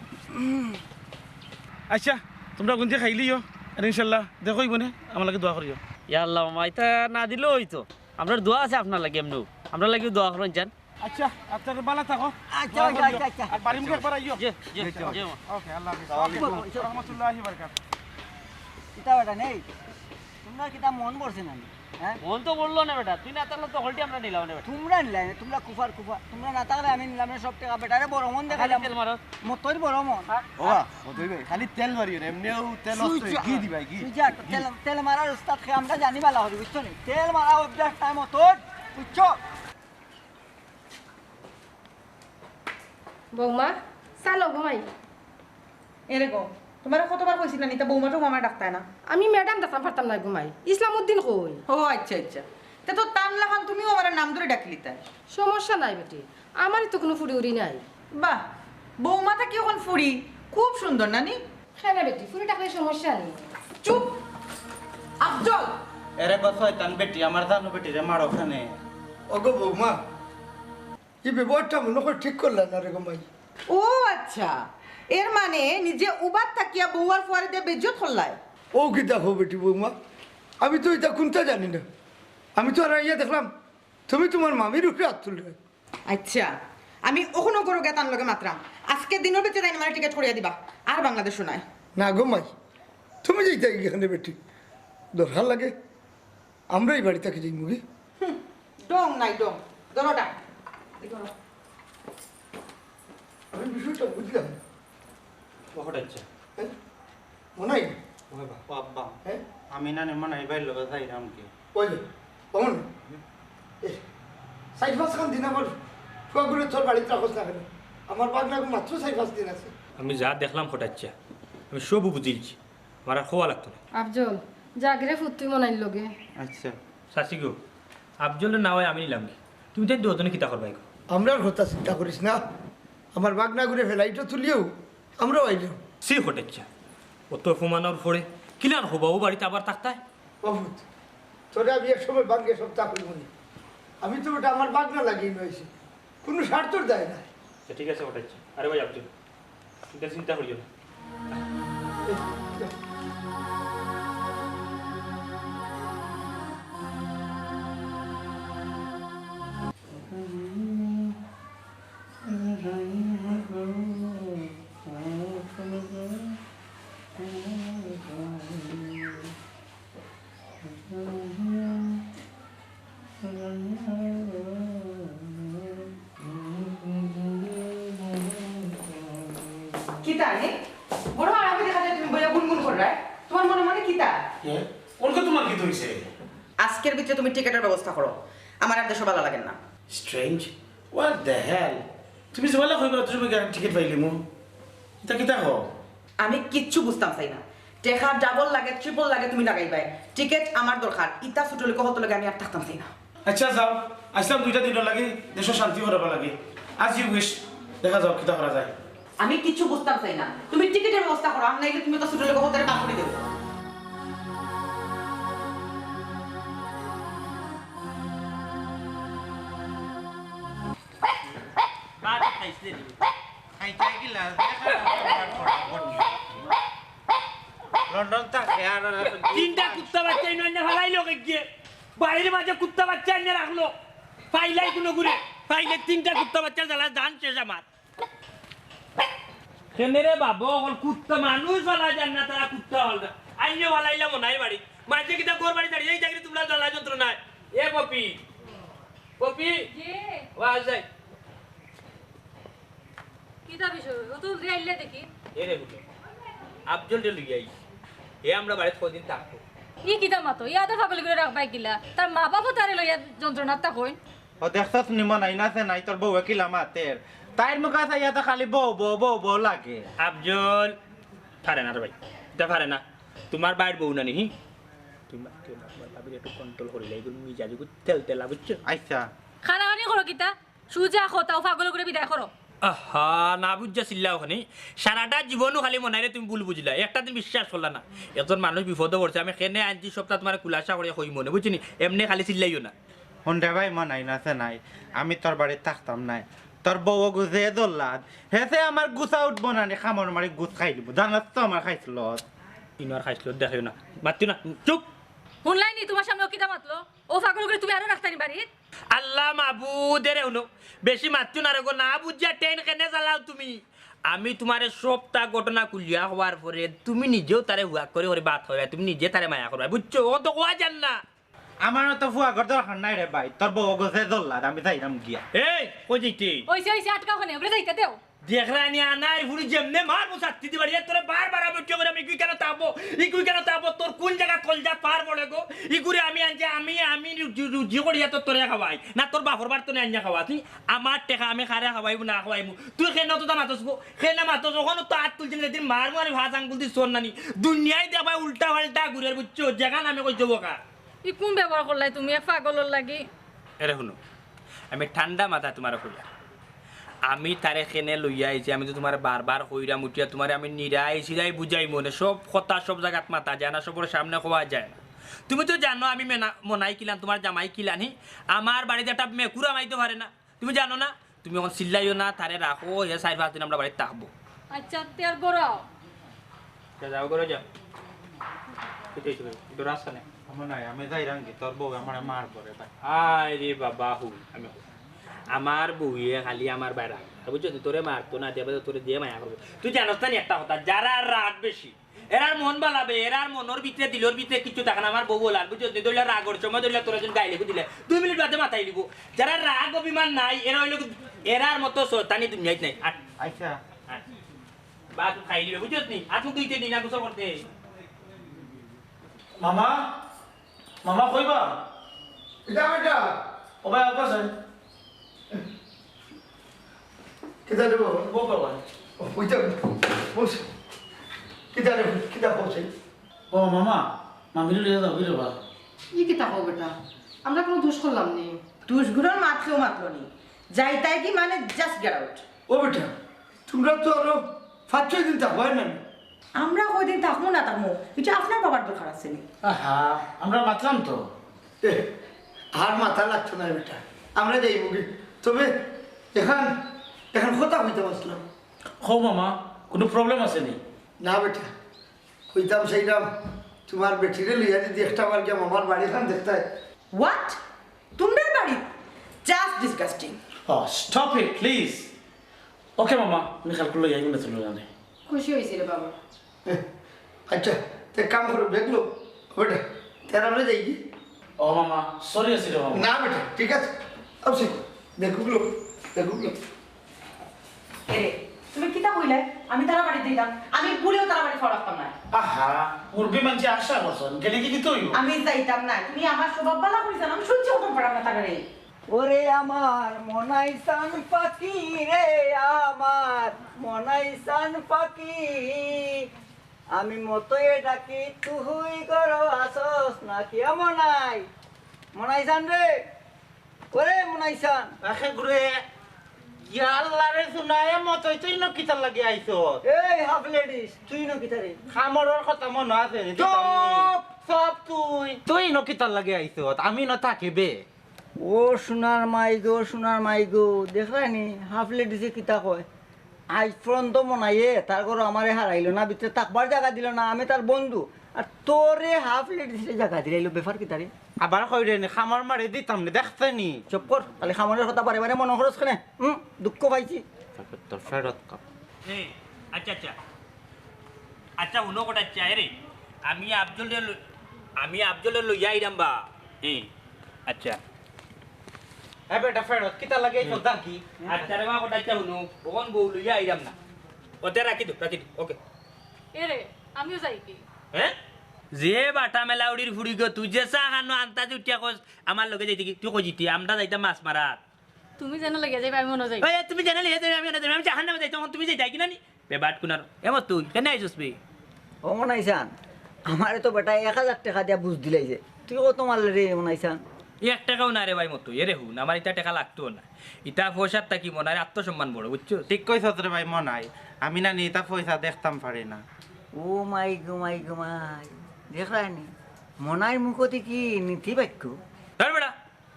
আচ্ছা, তোমরা গুনতে খাইলিও, আর ইনশাল্লাহ দেখো ইবনে আমার লাগি দোয়া করিও। ইয়া আল্লাহ, মামা, ইতা না দিলেও অইতো। আমরার দোয়া আছে আপনার লাগি, এমনেও। আমরার লাগিও দোয়া করইন যান। আচ্ছা, আপনারা ভালা থাকো। আচ্ছা, দোয়া আচ্ছা, করিও। আচ্ছা, আচ্ছা। আর বাড়ি মুখে একবার আইও। জি, জি, জি, মামা। ওকে, আল্লাহ হাফেজ। আসসালামু আলাইকুম। ওয়া রাহমাতুল্লাহি ওয়া বারাকাতুহু। কিতা বেটা নেই? তোমরা কিতা মন পড়ছে না নি? হ্যাঁ? মন তো পড়লো না বেটা, তুই না থাকলে তো হলটি আমরা নিলাম না বেটা। তোমরা নিলায় না, তোমরা কুফার কুফা। তোমরা না থাকলে আমি নিলাম না সব টেকা, বেটারে বড় মন দেখাইলাম। তেল মারো। মতইর বড় মন। ওবা, মতই ভাই, খালি তেল মারিও না, এমনেও তেল সুইচ অস্ত, ঘি দিবাই, ঘি। সুইচ আর তেল, তেল মারার উস্তাদ খে আমরা জানি ভালা করি, বুঝছো নি? তেল মারা অভ্যাস নাই মতইর, বুঝছো? বৌমা, চা লও ঘুমাই। এরে গো, তোমারে কতবার কইছিলাম, ইতা বৌমা টৌমা আমারে ডাকতায় না। আমি ম্যাডাম ডাকতাম পারতাম না ঘুমাই। ইসলাম উদ্দিন কই? ও আচ্ছা, আচ্ছা। তে তো তান লাখান তুমিও আমার নাম ধরে ডাকিলিতায়। সমস্যা নাই বেটি, আমারই তো কুনু ফুড়ি উড়ি নাই। বাহ, বৌমা থাকি অখন ফুড়ি, খুব সুন্দর নানি? হ্যাঁ না বেটি, ফুড়ি ডাকলে সমস্যা নেই। চুপ, আফজল। এরে গো শয়তান বেটি, আমার জানো বেটি রে মারো খানে। ওগো বৌমা, ই ব্যবহারটা মনে হয় ঠিক করলা না রে গো মাই। ও আচ্ছা, এর মানে নিজে উবাত থাকিয়া বউ আর ফুয়ারে দিয়া বেইজ্জত করলায়। ও কিতা কও বেটি বৌমা, আমি তো ইতা কুনতা জানি না। আমি তো আর আইয়া দেখলাম তুমি তোমার মামির উপরে আত তুলরায়। আচ্ছা, আমি অখনো গরু গেতান লগে মাতরাম। আজকে দিনর ভিতরে তাইন আমারে টিকিট করিয়া দিবা, আর বাংলাদেশো নায়। না গো মাই, তুমি যাইতায় কেনে বেটি, দরকার লাগে আমরা ই বাড়ি থাকি যাইমুগি। হুম, ডং নাই ডং। ধরো ডা। এই ধরো। আমি বিষয়টা বুঝলাম না। ও হঠাৎ আচ্ছা। হ্যাঁ? মনাই? ও বাবা, ও আব্বা। হ্যাঁ? আমি না নে মনাই ভাইর লগে যাইরাম কি? ওই যে, অমন। এ, চাইর পাঁচ খান দিন আমার ফুয়াগুরে তোর বাড়িত রাখস না কেনে? আমার বাগনাগু মাত্র চাইর পাঁচ দিন আছে। আমি যা দেখলাম হঠাৎ আচ্ছা, আমি সব বুঝিলছি। আমার আর কওয়া লাগতো না। আফজল, যাগরে ফুত তুই মনাইর লগে। আচ্ছা। চাচি গো, আফজলরে না অয় আমি নিলাম গি। তুমি তাইন দুইজনে কিতা করবায় গো? আমরার কথা চিন্তা করিস না। আমার বাগনাগুরে ফেলাইটো তুলিও, আমরাও আইলাম। ছি হঠাৎ আচ্ছা। অত অপমানর পরে কিলান হবা ও বাড়িত আবার থাকতায়? ও ফুত, তোরে আমি এক সময় বাঙ্গে সপ্তাহ কইব নি। আমি তো ওটা আমার বাগনা লাগিয়ে নিয়েছি, কুনু স্বার্থর দায় না। আচ্ছা, ঠিক আছে, ওটাই। আরে ভাই আব্দুল, চিন্তা, চিন্তা করিও না। কিতা রে? বড় আরামে দেখা যায় তুমি বইয়া গুনগুন কররায়। তোমার মনে মনে কিতা? এ? কোন কথা তোমার কিতা হইছে? আজকের ভিতরে তুমি টিকেটের ব্যবস্থা করো। আমার আর দেশো ভালা লাগে না। Strange? What the hell? তুমি যে ভালা কইবা, তুমি গ্যারান্টি টিকিট পাইলিমু। ইতা কিতা কও? আমি কিচ্ছু বুঝতাম চাই না। টেকা ডাবল লাগে, ট্রিপল লাগে, তুমি লাগাইবায়। টিকেট আমার দরকার। ইতা ছোট লোক হতো লাগে আমি আর থাকতাম চাই না। আচ্ছা, যাও, আইছলাম দুইটা দিনর লাগি, দেশো শান্তি করাবার লাগি। As you wish, দেখা যাও কিতা করা যায়। আমি কিচ্ছু বুঝতাম চাই না, তুমি টিকিটের ব্যবস্থা করো, আর নাইলে তুমি তো ছোট লোক হতে বার করে দেবো। খাইতে গিলা, দেখা যাও। লন্ডন থাকে আর তিনটা কুত্তা বাচ্চা ইনো আনিয়া ফালাইলো গিয়ে। বাড়ির মাঝে কুত্তা বাচ্চা আনিয়া রাখলো। ফাইলাই কুনু ঘুরে। ফাইলে তিনটা কুত্তা বাচ্চার জ্বালা জান শেষ আমার। কেনে রে বাবা, অকল কুত্তা মানুষ ফালা যান না, তারা কুত্তা হল না। আইনে ফালাইলাম নাই বাড়ি। মাঝে কিতা ঘর বাড়ি দাঁড়িয়ে এই জায়গায় তোমরা জ্বালা যন্ত্রণায়। এ পপি, পপি, জি। ওয়া যাই। কিতা বিষয়? ও তো উল্টে আইলে দেখি। এ রে হুলো, আফজলরে লইয়া আইছি। এ আমরা বাড়িত কদিন থাকবো। ই কিতা মাতো? ই আদর পাগল করে রাখবায় কিলা? তার মা বাপও তারে লইয়া যন্ত্রণাত থাকইন। ও দেখছস নিমন আইন আছে নাই তোর বউ কিলা মাতের? তাইর মুখে চাইয়া তো খালি বউ, বউ, বউ, বউ লাগে। আফজল, পারে না রে ভাই, ইতা পারে না। তুমার ভাইর বউ না নি, হি? তুমার, তুমার ভাবির একটু control করিলে, ইগুর মিজাজ ইগু তেল তেলা, বুঝছো? আচ্ছা। কানাকানি করো কিতা? সুজা কথা, অউ পাগল অগুরে বিদায় করো। আহা, না বুঝা চিল্লাও খানি। সারাটা জীবনও খালি মনাইরে তুমি ভুল বুঝিলায়, একটা দিন বিশ্বাস করলা না। একজন মানুষ বিপদো পড়ছে, আমি কেনে আনছি সবটা তুমারে খুলাসা করিয়া কইমু নে, বুঝছো নি? এমনে খালি চিল্লাইও না। হুন রে ভাই, মনাই না আছে নাই, আমি তোর বাড়িত থাকতাম নায়। তোর বউ অগু যে জল্লাদ, হেতে আমার গুছা উঠবো না নি, কামড় মারি গুছ খাইলিবো। জানাস তো আমার খাইছলত। ইনো আর খাইছলত দেখাইও না, মাতিও না, চুপ। হুনলায় নি তুমার সামনে অউ কিতা মাতলো? অউ পাগল অগুরে তুমি আরো রাখতায় নি বাড়িত? আল্লাহ মাবুদ, এরে হুনো, বেশি মাতিও না রে গো, না বুঝিয়া টেন কেনে জ্বালাও তুমি। আমি তুমারে সবটা ঘটনা খুলিয়া কওয়ার পরে তুমি নিজেও তারে হুয়াক করি করি বাত কইবায়, তুমি নিজে তারে মায়া করবায়, বুঝছো? অখন তো কওয়া যার না। আমার অত ফুয়াগর দরকার নাই রে ভাই, তোর বউ অগু যে জল্লাদ, আমি যাইরাম গিয়া। এই, কই যাইতে? অইছে, অইছে, আটকাও কেনে, অগুরে যাইতে দেও। দেখরায় নি, আনাইর ফুড়ি যেমনে মারমু ছাত্তি দিবার, ইয়া তোরে বারবার আমি উঠিয়া কইরাম, ইগুই কেনে তাপো, ইগুই কেনে তাপো, তোর কুন জাগাত কলজাত পার পড়ে গো? ইগুরে আমি আনছি, আমি, আমি রুজি, রুজি করিয়া তো তোরে খাওয়াই, না তোর বাপর বাড়ি থনে আনিয়া খাওয়াস নি? আমার টেকা আমি কারে খাওয়াইমু না খাওয়াইমু, তুই কেনে অততা মাতস গো? কেনে মাতস? অখনো তো আত তুলছি না, যেদিন মারমু আমি পাঁচ আঙ্গুল দি চড় নানি। দুনিয়াই দেখবায় উল্টা পাল্টা ঘুরের, বুঝছো? যেখান আমি কইছো বোকা। ই কুন ব্যবহার করলায় তুমি এক পাগলর লাগি? এরে হুনো, আমি ঠান্ডা মাথায় তুমারে কইয়ার। আমি তারে কেনে লইয়া আইছি, আমি তো তুমারে বারবার কইরাম উঠিয়া, তুমারে আমি নিরাই সিরাই বুঝাইমু নে, সব কথা সব জাগাত মাতা যায় না, সবর সামনে কওয়া যায় না। তুমি তো জানো আমি মেনা-, মনাই কিলান, তুমার জামাই কিলান, হি? আমার বাড়িত একটা মেকুর হামাইতো পারে না। তুমি জানো না? তুমি অখন চিল্লাইও না, তারে রাখো, হে চাইর পাঁচ দিন আমরার বাড়িত থাকবো। আচ্ছা, তে আর ঘরো আও। তে যাও, ঘরো যাও। কিতা অইছে ভাই? একটু রাস্তা নেই। আমার নাই, আমি যাইরাম গি, তোর বউ আমারে মারবো রে ভাই। আয় রে বাবা, হুন, আমি হুন। আমার বউয়ে খালি আমার বাইরে রাগ, বুঝছো? তুই তোরে মারতো না, দেবে তোরে দিয়ে মায়া করবো। তুই জানোস না নি একটা কথা, যারার রাগ বেশি, এরার মন বালা বে, এরার মনর ভিতরে, দিলর ভিতরে কিচ্ছু থাকে না। আমার বউ বলার, বুঝছো? তুই ধরলে রাগর সময় ধরলে তোরা যদি গাইলে দিলে, দুই মিনিট বাদে মাথায় লিবো। যারা রাগ অভিমান নাই, এরা হইলো কি, এরার মতো শয়তানি দুনিয়াত নাই। আর আচ্ছা। আর বাদ খাই লিবে, বুঝছো নি? আর তুই দুই তিন দিন আর গোসল করতে। মামা, মামা কইবা? কিতা বেটা? ও ভাই, আপনার সাথে। কিতা রে বাবা? ও বাবা। ও, ওইটা বস। কিতা রে, কিতা বলছে? ও মামা, মামিরে লইয়া যাও, রে বাবা। ই কিতা কও বেটা? আমরা কোনো দোষ করলাম নি। দোষ গুলোর মাত কেউ মাতলো নি। যাইতায় কি মানে just get out। ও বেটা, তোমরা তো আরো পাঁচ ছয় দিন থাকবায় না। আমরা কয়দিন থাকমু না থাকমু, ইটা আপনার বাবার দরকার আছে নি? আহা, আমরা মাতলাম তো। এ, আর মাতা লাগতো না বেটা, আমরা যাইমু গি। তবে এখান, এখান কথা কইতাম আসলাম। কও মামা, কোনো problem আছে নি? না বেটা, কইতাম সেইরাম, তোমার বেটিরে লইয়া যদি একটা বার গিয়া মামার বাড়িখান দেখতায়। What? তোমরার বাড়ি? Just disgusting। Oh, stop it, please। Okay মামা, আমি কালকে লই আইমু না তুমি জানে। খুশি হইছি রে বাবা। আচ্ছা, তে কাম করো, বেগুলো। বেটা, তেরা আমরা যাই কি? ও মামা, sorry আছি রে মামা। না বেটা, ঠিক আছে। আচ্ছা, বেগুলো, বেগুলো। এরে, তুমি কিতা কইলে? আমি তারা বাড়ি দিতাম। আমি ভুলেও তারা বাড়ি খাওয়া রাখতাম না। আহা, মুরব্বি মানছি আশা করছেন, গেলে কি দিতে হইব? আমি যাইতাম না। তুমি আমার স্বভাব বালা করি জানো, আমি সহ্য করতাম পারলাম না তারা রে। ওরে আমার মনাইসান পাখি রে, আমার মনাইসান পাখি, আমি মতয়ে ডাকি, তুই ঘরো আসস নাকি? এ মনাই, মনাইসান রে, ওরে মনাইসান। আখে ঘুরে, ইয়া আল্লাহ রে, শুনায় মতই তুই ন কিতার লাগি আইছস? এই হাফ লেডিস, তুই ন কিতারে? খামরর কথা মনে আছে নি? চুপ! সব তুই। তুই ন কিতার লাগি আইছস? আমি ন থাকি বে। ও সোনার মাই গো, সোনার মাই গো, দেখরায় নি হাফ লেডিসে কিতা কয়? আইজ পর্যন্ত মনাইয়ে তার ঘরো আমারে হারাইলো না, ভিতরে থাকবার জাগা দিল না, আমি তার বন্ধু। আর তোরে হাফ লেডিসে জাগা দিলাইলো, ব্যাপার কিতারে? আবার কইরে নি, খামর মারি দিতাম নি, দেখছে নি? চুপ কর, খালি খামরের কথা বারে বারে মনো করস কেনে? হুম, দুঃখ পাইছি। তোর ফেরত কাপ। এ, আচ্ছা, আচ্ছা। আচ্ছা, হুনো কটাচ্চা, এরে, আমি আফজলরে ল-, আমি আফজলরে লইয়া আইরাম বা। এ, আচ্ছা। এ বেটা, ফেরত কিতা লাগে, এই সর্দার কি? আচ্ছা রে মা, কটাচ্চা হুনো, অখন বউ লইয়া আইরাম না। ওতে রাখি দো, রাখি দো, ওকে। এরে, আমিও যাই কি? হ্যাঁ? যে বাটা মেলা উড়ির ফুড়ি গো, তুই যে চা খানো আন্তাজ উঠিয়া কস, আমার লগে যাইতে কি? তুই কই যিতি? আমরা যাইতাম মাছ মারাত। তুমি যেন লইয়া যাইবা, আমি অনো যাইমু। এই, তুমি যেন লইয়া যাইবা, আমি অনো যাইমু। আমি জাহান্নামে যাইতাম, অখন তুমি যাইতায় কিনা নি? বেবাট কুনার। এ মতই, কেনে আইছস বে? ও মনাইছান, আমারে তো বেটায় এক হাজার টেকা দিয়া বুঝ দিলাইছে। তুই কত মারলে রে মনাইছান? এক টেকাও না রে ভাই মতই, এরে হুন, আমার ইতা টেকা লাগতো না। ইতা পয়সার থাকি মনাইর আত্মসম্মান বড়, বুঝছস? ঠিক কইছস রে ভাই মনাই, আমি না নি ইতা পয়সা দেখতাম পারি না। ও মাই গো মাই গো মাই, দেখরায় নি? মনাইর মুখো দি কি নীতি বাক্য? ধর বেটা,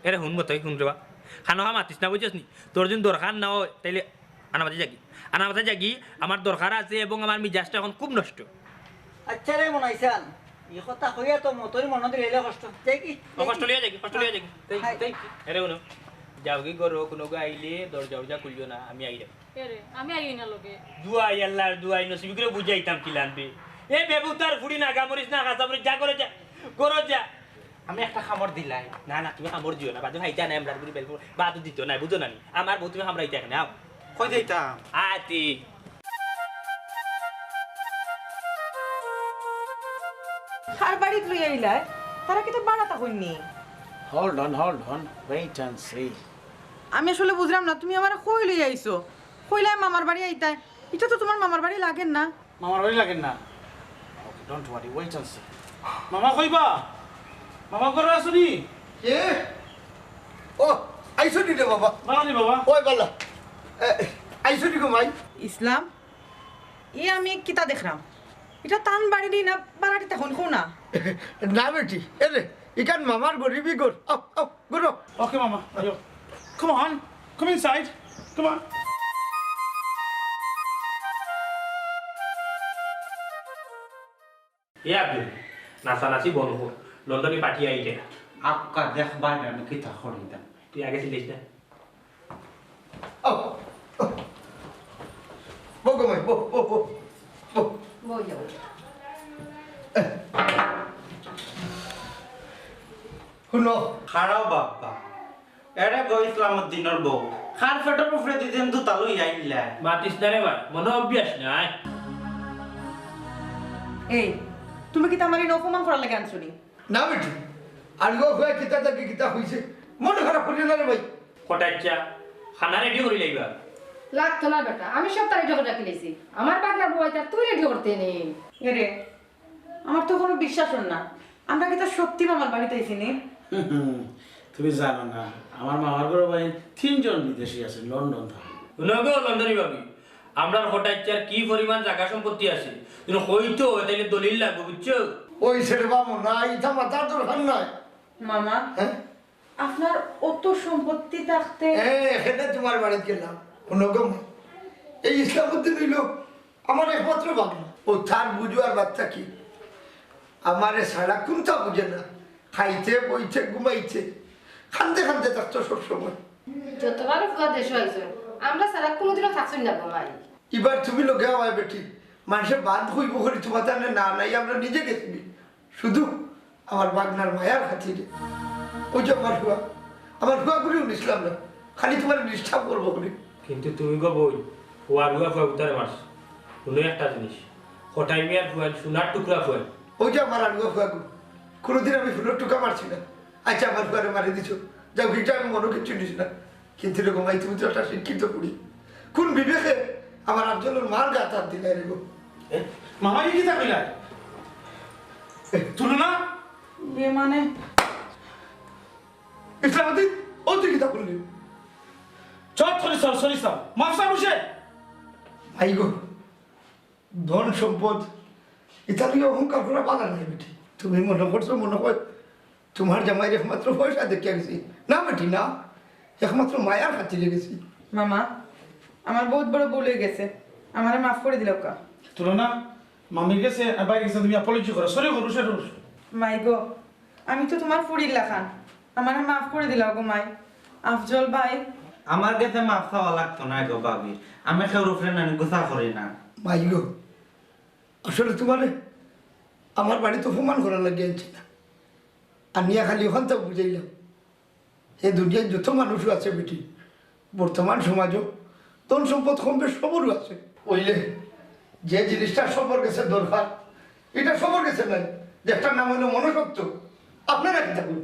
এরে হুন মতই, হুন রে বা। খানোখা মাতিস না, বুঝছস নি? তোর যদি দরকার না অয়, তাইলে আনামাতে যাগি। আনামাতে যাগি, আমার দরকার আছে এবং আমার মিজাজটা অখন খুব নষ্ট। আচ্ছা রে মনাইছান, ই কথা কইয়া তো মতইর মনো দিলে কষ্ট। যাই কি? ও, কষ্ট লইয়া যাগি, কষ্ট লইয়া যাগি। তাই, হাই। তাই। এরে হুনো, যাওগি ঘরো, কুনুগু আইলে দরজা উরজা খুলিও না, আমি আইরাম। এরে, আমি আইও না লগে। দুয়াই, আল্লার দুয়াই, নসিব করে বুঝাইতাম কিলান বে। এ বেবুতার ফুড়ি নাগামরিচ না, কাঁচামরিচ, যা ঘরো যা, ঘরো যা। আমি একটা কামড় দিলাই। না, না, তুমি কামড় দিও না। বাদে ভাই জানে আমরা বুড়ি বেলবো, বাদ দিত না, বুঝো না নি? আমার বউ তুমি কামড়াইতে এখানে, আও। কই যাইতাম? আতি। কার বাড়িত লইয়া আইলায়? তারা কিতা বাড়াতা কইননি? Hold on, hold on, wait and see. আমি আসলে বুঝলাম না, তুমি আমারে কই লইয়া আইছো? কইলায় মামার বাড়ি আইতায়। ইটা তো তুমার মামার বাড়ি লাগের না। মামার বাড়ি লাগের না? Okay, don't worry, wait and see. মামা কইবা? মামা ঘরো আছো নি? এ? ও, আইছো নি রে বাবা? বালা নি বাবা? ওই বালা। এ, আইছো নি গো মাই? ইসলাম, ই আমি কিতা দেখরাম? ইটা তান বাড়ি নি না বাড়াটি তখন কও না? না বেটি, এ রে, ইখান মামার গরিবি ঘর। আও, আও, ঘরো। Okay, মামা, আইও। Come on, come inside. Come on. এ আব্দুল, নাচানাচি বন্ধ কর। লন্ডনি পাঠিয়ে আইতে। আক্কা দেখ বাইরে আমি কিতা করি দাম। তুই আগে ছিলিস না? আও, আও। বও গো মাই, বও, বও, বও, বও। বও যাও। হুনো। খাড়াও বাপ্পা। এরে গো ইসলামউদ্দিনর বউ। কার পেটর উপরে দুইদিন দুতা লইয়া আইলা। মাতিস না রে ভাই, মনো অভ্যাস নাই। এই, তুমি কিতা আমারে অপমান করার লাগি আনছো নি? না বেটি, আর গো হয়ে কিতা থাকি কিতা কইছে, মন খারাপ করিও না রে ভাই। কটাইচ্ছা, খানা রেডি করি লাইবা। লাগতো না বেটা, আমি সব তার রেডি করি রাখি লাইছি। আমার বাগনার বউ আইতা তুই রেডি করতে নি। এরে, আমার তো কুনু বিশ্বাস অর না। আমরা কিতা সত্যি মামার বাড়িত আইছি নি? তুমি জানো না, আমার মামার ঘরো ভাই তিনজন বিদেশি আছে, লন্ডন থাকে। হুনো গো লন্ডনি ভাবি, আমরার কটাইচ্ছার কি পরিমাণ জাগা সম্পত্তি আছে, তুমি কইতো, তাইলে দলিল লাগবো, বুঝছো? ওই ছেড়ে বামু না, ইটা মাতার দরকার নাই। মামা, হ্যাঁ? আপনার অত সম্পত্তি থাকতে এ, এখানে তোমার বাড়িত গেলাম। হুনো গো মা, এই ইসলামউদ্দিন অইলো আমার একমাত্র বাগনা। ও তার বুঝবার বাচ্চা কি? আমারে ছাড়া কুন্তা বুঝে না। খাইতে, বইতে, ঘুমাইতে, কান্দে কান্দে থাকতো সব সময়। যতবার ফুয়া দেশো আইছইন, আমরা ছাড়া কুনুদিনও থাকছইন না গো মাই। ইবার তুমি লগে আওয়ায় বেটি, মানষে বাদ কইবো করি তোমার জানে না, নাই আমরা নিজে গেছি। শুধু আমার বাগনার মায়ার খাতিরে। ওই যে আমার ফুয়া, আমার ফুয়া করিও নিছিলাম না, খালি তোমার disturb করবো করি। কিন্তু তুমি গো বইন, ফুয়ার ফুয়া ফুয়া উতারে মারছো। হুনো একটা জিনিস, কটাই মিয়ার ফুয়াইন, সোনার টুকরা ফুয়াইন। ওই যে আমার আড়ুয়া ফুয়াগু, কোনোদিন আমি ফুলর টুকা মারছি না। আচ্ছা, আমার ফুয়ারে মারি দিছো, যাও, ইটা আমি মনো কিচ্ছু নিছি না। কিন্তু রে গো মাই, তুমি তো একটা শিক্ষিত কুড়ি, কোন বিবেকে আমার আফজলর মার গাত আত দিলায় রে গো? এ, মামা, ই কিতা কইলায়? এ, তুলো না। এ মানে? ইসলামউদ্দিন, ও তুই কিতা করলি? চট করি সর, সরি সর। মাফ চাও বুঝে? ভাই গো, ধন সম্পদ, ইতা লইয়া অহংকার করা বালা নাই বেটি। তুমি মনো করছো, মনো কয় তোমার জামাইর একমাত্র পয়সা দেখিয়া গেছি। না বেটি, না, একমাত্র মায়ার খাতিরে গেছি। মামা, আমার বহুত বড় ভুল অই গেছে, আমারে মাফ করি দিলাউক্কা। তুলো না, মামির গেছে আর ভাইর গেছে তুমি apology করো, sorry করো, সে করো। মাই গো, আমি তো তোমার ফুড়ির লাখান, আমারে মাফ করি দিলাও গো মাই। আফজল ভাই। আমার গেছে মাফ চাওয়া লাগতো না গো ভাবি, আমি কেউর উপরে নানি গুসা করি না। মাই গো, আসলে তোমারে আমার বাড়িত অপমান করার লাগি আনছি না, আনিয়া খালি অখানতা বুঝাইলাম। এ দুনিয়াত যত মানুষও আছে বেটি, বর্তমান সমাজও ধন সম্পদ কম বেশ সবরও আছে। অইলে যে জিনিসটা সবর গেছে দরকার, ইটা সবর গেছে নাই, যেটার নাম অইলো মনসত্ব। আপনারা কিতা কইন?